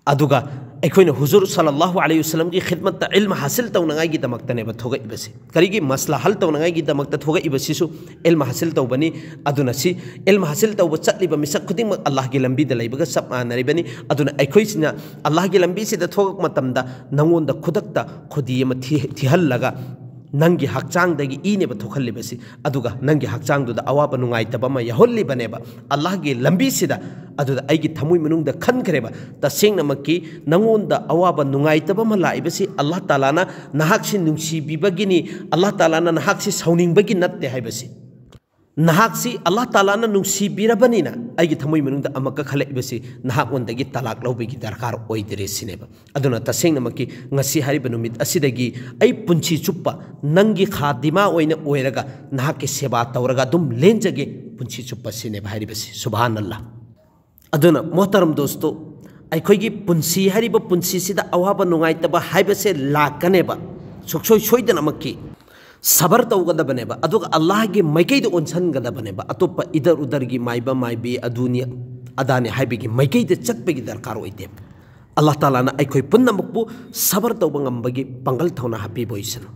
ꯑꯗꯨꯒ ꯑꯩꯈꯣꯏꯅ ꯍꯨꯖꯨꯔ ꯁꯜꯂꯜꯂꯥꯍꯨ ꯑꯂꯩꯍꯤ ꯋꯁꯜꯂꯝꯒꯤ ꯈꯤꯗꯃꯠꯇ ꯏꯜꯃ ꯍꯥꯁꯤꯜ ꯇꯧꯅꯉꯥꯏꯒꯤꯗꯃꯛꯇꯅꯦꯕ ꯊꯣꯛꯂꯛꯏꯕꯁꯦ꯫ ꯀꯔꯤꯒꯤ? ꯃꯁꯂꯥ ꯍꯜ ꯇꯧꯅꯉꯥꯏꯒꯤꯗꯃꯛꯇ ꯊꯣꯛꯂꯛꯏꯕꯁꯤꯁꯨ ꯏꯜꯃ ꯍꯥꯁꯤꯜ ꯇꯧꯕꯅꯤ꯫ ꯑꯗꯨꯅ ꯁꯤ ꯏꯜꯃ ꯍꯥꯁꯤꯜ ꯇꯧꯕ ꯆꯠꯂꯤꯕ ꯃꯤꯁꯛ ꯈꯨꯗꯤꯡꯃꯛ ꯑꯜꯂꯥꯍꯒꯤ ꯂꯝꯕꯤꯗ ꯂꯩꯕꯒ ꯆꯞ ꯃꯥꯟꯅꯔꯤꯕꯅꯤ꯫ ꯑꯗꯨꯅ ꯑꯩꯈꯣꯏꯁꯤꯅ ꯑꯜꯂꯥꯍꯒꯤ ꯂꯝꯕꯤꯁꯤꯗ ꯊꯣꯛꯂꯛꯄ ꯃꯇꯝꯗ ꯅꯉꯣꯟꯗ ꯈꯨꯗꯛꯇ ꯈꯨꯗꯤ ꯑꯃ ꯊꯤ-, ꯊꯤꯍꯜꯂꯒ ꯅꯪꯒꯤ ꯍꯛꯆꯥꯡꯗꯒꯤ ꯏꯅꯦꯕ ꯊꯣꯛꯍꯜꯂꯤꯕꯁꯤ, ꯑꯗꯨꯒ ꯅꯪꯒꯤ ꯍꯛꯆꯥꯡꯗꯨꯗ ꯑꯋꯥꯕ ꯅꯨꯡꯉꯥꯏꯇꯕ ꯑꯃ ꯌꯥꯎꯍꯜꯂꯤꯕꯅꯦꯕ ꯑꯜꯂꯥꯍꯒꯤ ꯂꯝꯕꯤꯁꯤꯗ꯫ ꯑꯗꯨꯗ ꯑꯩꯒꯤ ꯊꯃꯣꯏ ꯃꯅꯨꯡꯗ ꯈꯟꯈ꯭ꯔꯦꯕ, ꯇꯁꯦꯡꯅꯃꯛꯀꯤ ꯅꯉꯣꯟꯗ ꯑꯋꯥꯕ ꯅꯨꯡꯉꯥꯏꯇꯕ ꯑꯃ ꯂꯥꯛꯏꯕꯁꯤ ꯑꯜꯂꯥꯍ ꯇꯥꯂꯥꯅ ꯅꯍꯥꯛꯁꯤ ꯅꯨꯡꯁꯤꯕꯤꯕꯒꯤꯅꯤ, ꯑꯜꯂꯥꯍ ꯇꯥꯂꯥꯅ ꯅꯍꯥꯛꯁꯤ ꯁꯥꯎꯅꯤꯡꯕꯒꯤ ꯅꯠꯇꯦ ꯍꯥꯏꯕꯁꯤ꯫ ꯅꯍꯥꯛꯁꯤ ꯑꯜꯂꯥꯍ ꯇꯥꯂꯥꯅ ꯅꯨꯡꯁꯤꯕꯤꯔꯕꯅꯤꯅ ꯑꯩꯒꯤ ꯊꯃꯣꯏ ꯃꯅꯨꯡꯗ ꯑꯃ ꯀꯥꯈꯠꯂꯛꯏꯕꯁꯤ ꯅꯍꯥꯛꯉꯣꯟꯗꯒꯤ ꯇꯂꯥꯛ ꯂꯧꯕꯒꯤ ꯗꯔꯀꯥꯔ ꯑꯣꯏꯗ꯭ꯔꯦ ꯁꯤꯅꯦꯕ꯫ ꯑꯗꯨꯅ ꯇꯁꯦꯡꯅꯃꯛꯀꯤ ꯉꯁꯤ ꯍꯥꯏꯔꯤꯕ ꯅꯨꯃꯤꯠ ꯑꯁꯤꯗꯒꯤ ꯑꯩ ꯄꯨꯟꯁꯤ ꯆꯨꯞꯄ ꯅꯪꯒꯤ ꯈꯥꯗꯤꯃꯥ ꯑꯣꯏꯅ ꯑꯣꯏꯔꯒ ꯅꯍꯥꯛꯀꯤ ꯁꯦꯕꯥ ꯇꯧꯔꯒ ꯑꯗꯨꯝ ꯂꯦꯟꯖꯒꯦ ꯄꯨꯟꯁꯤ ꯆꯨꯞꯄ ꯁꯤꯅꯦꯕ ꯍꯥꯏꯔꯤꯕꯁꯤ꯫ ꯁꯨꯕꯍꯥꯅꯜꯂꯥꯍ꯫ ꯑꯗꯨꯅ ꯃꯣꯍꯇꯔꯝ ꯗꯣꯁꯇꯣ, ꯑꯩꯈꯣꯏꯒꯤ ꯄꯨꯟꯁꯤ ꯍꯥꯏꯔꯤꯕ ꯄꯨꯟꯁꯤꯁꯤꯗ ꯑꯋꯥꯕ ꯅꯨꯡꯉꯥꯏꯇꯕ ꯍꯥꯏꯕꯁꯦ ꯂꯥꯛꯀꯅꯦꯕ, ꯁꯨꯡꯁꯣꯏ ꯁꯣꯏꯗꯅꯃꯛꯀꯤ꯫ ꯁꯕꯔ ꯇꯧꯒꯗꯕꯅꯦꯕ, ꯑꯗꯨꯒ ꯑꯜꯂꯥꯍꯒꯤ ꯃꯥꯏꯀꯩꯗ ꯑꯣꯟꯁꯟꯒꯗꯕꯅꯦꯕ꯫ ꯑꯇꯣꯞꯄ ꯏꯗꯔ ꯎꯗꯔꯒꯤ ꯃꯥꯏꯕ ꯃꯥꯏꯕꯤ ꯑꯗꯨꯅꯤ ꯑꯗꯥꯅꯤ ꯍꯥꯏꯕꯒꯤ ꯃꯥꯏꯀꯩꯗ ꯆꯠꯄꯒꯤ ꯗꯔꯀꯥꯔ ꯑꯣꯏꯗꯦꯕ꯫ ꯑꯜꯂꯥꯍ ꯇꯥꯂꯥꯅ ꯑꯩꯈꯣꯏ ꯄꯨꯝꯅꯃꯛꯄꯨ ꯁꯕꯔ ꯇꯧꯕ ꯉꯝꯕꯒꯤ ꯄꯥꯡꯒꯜ ꯊꯧꯅꯥ ꯍꯥꯞꯄꯤꯕ ꯑꯣꯏꯁꯅꯨ꯫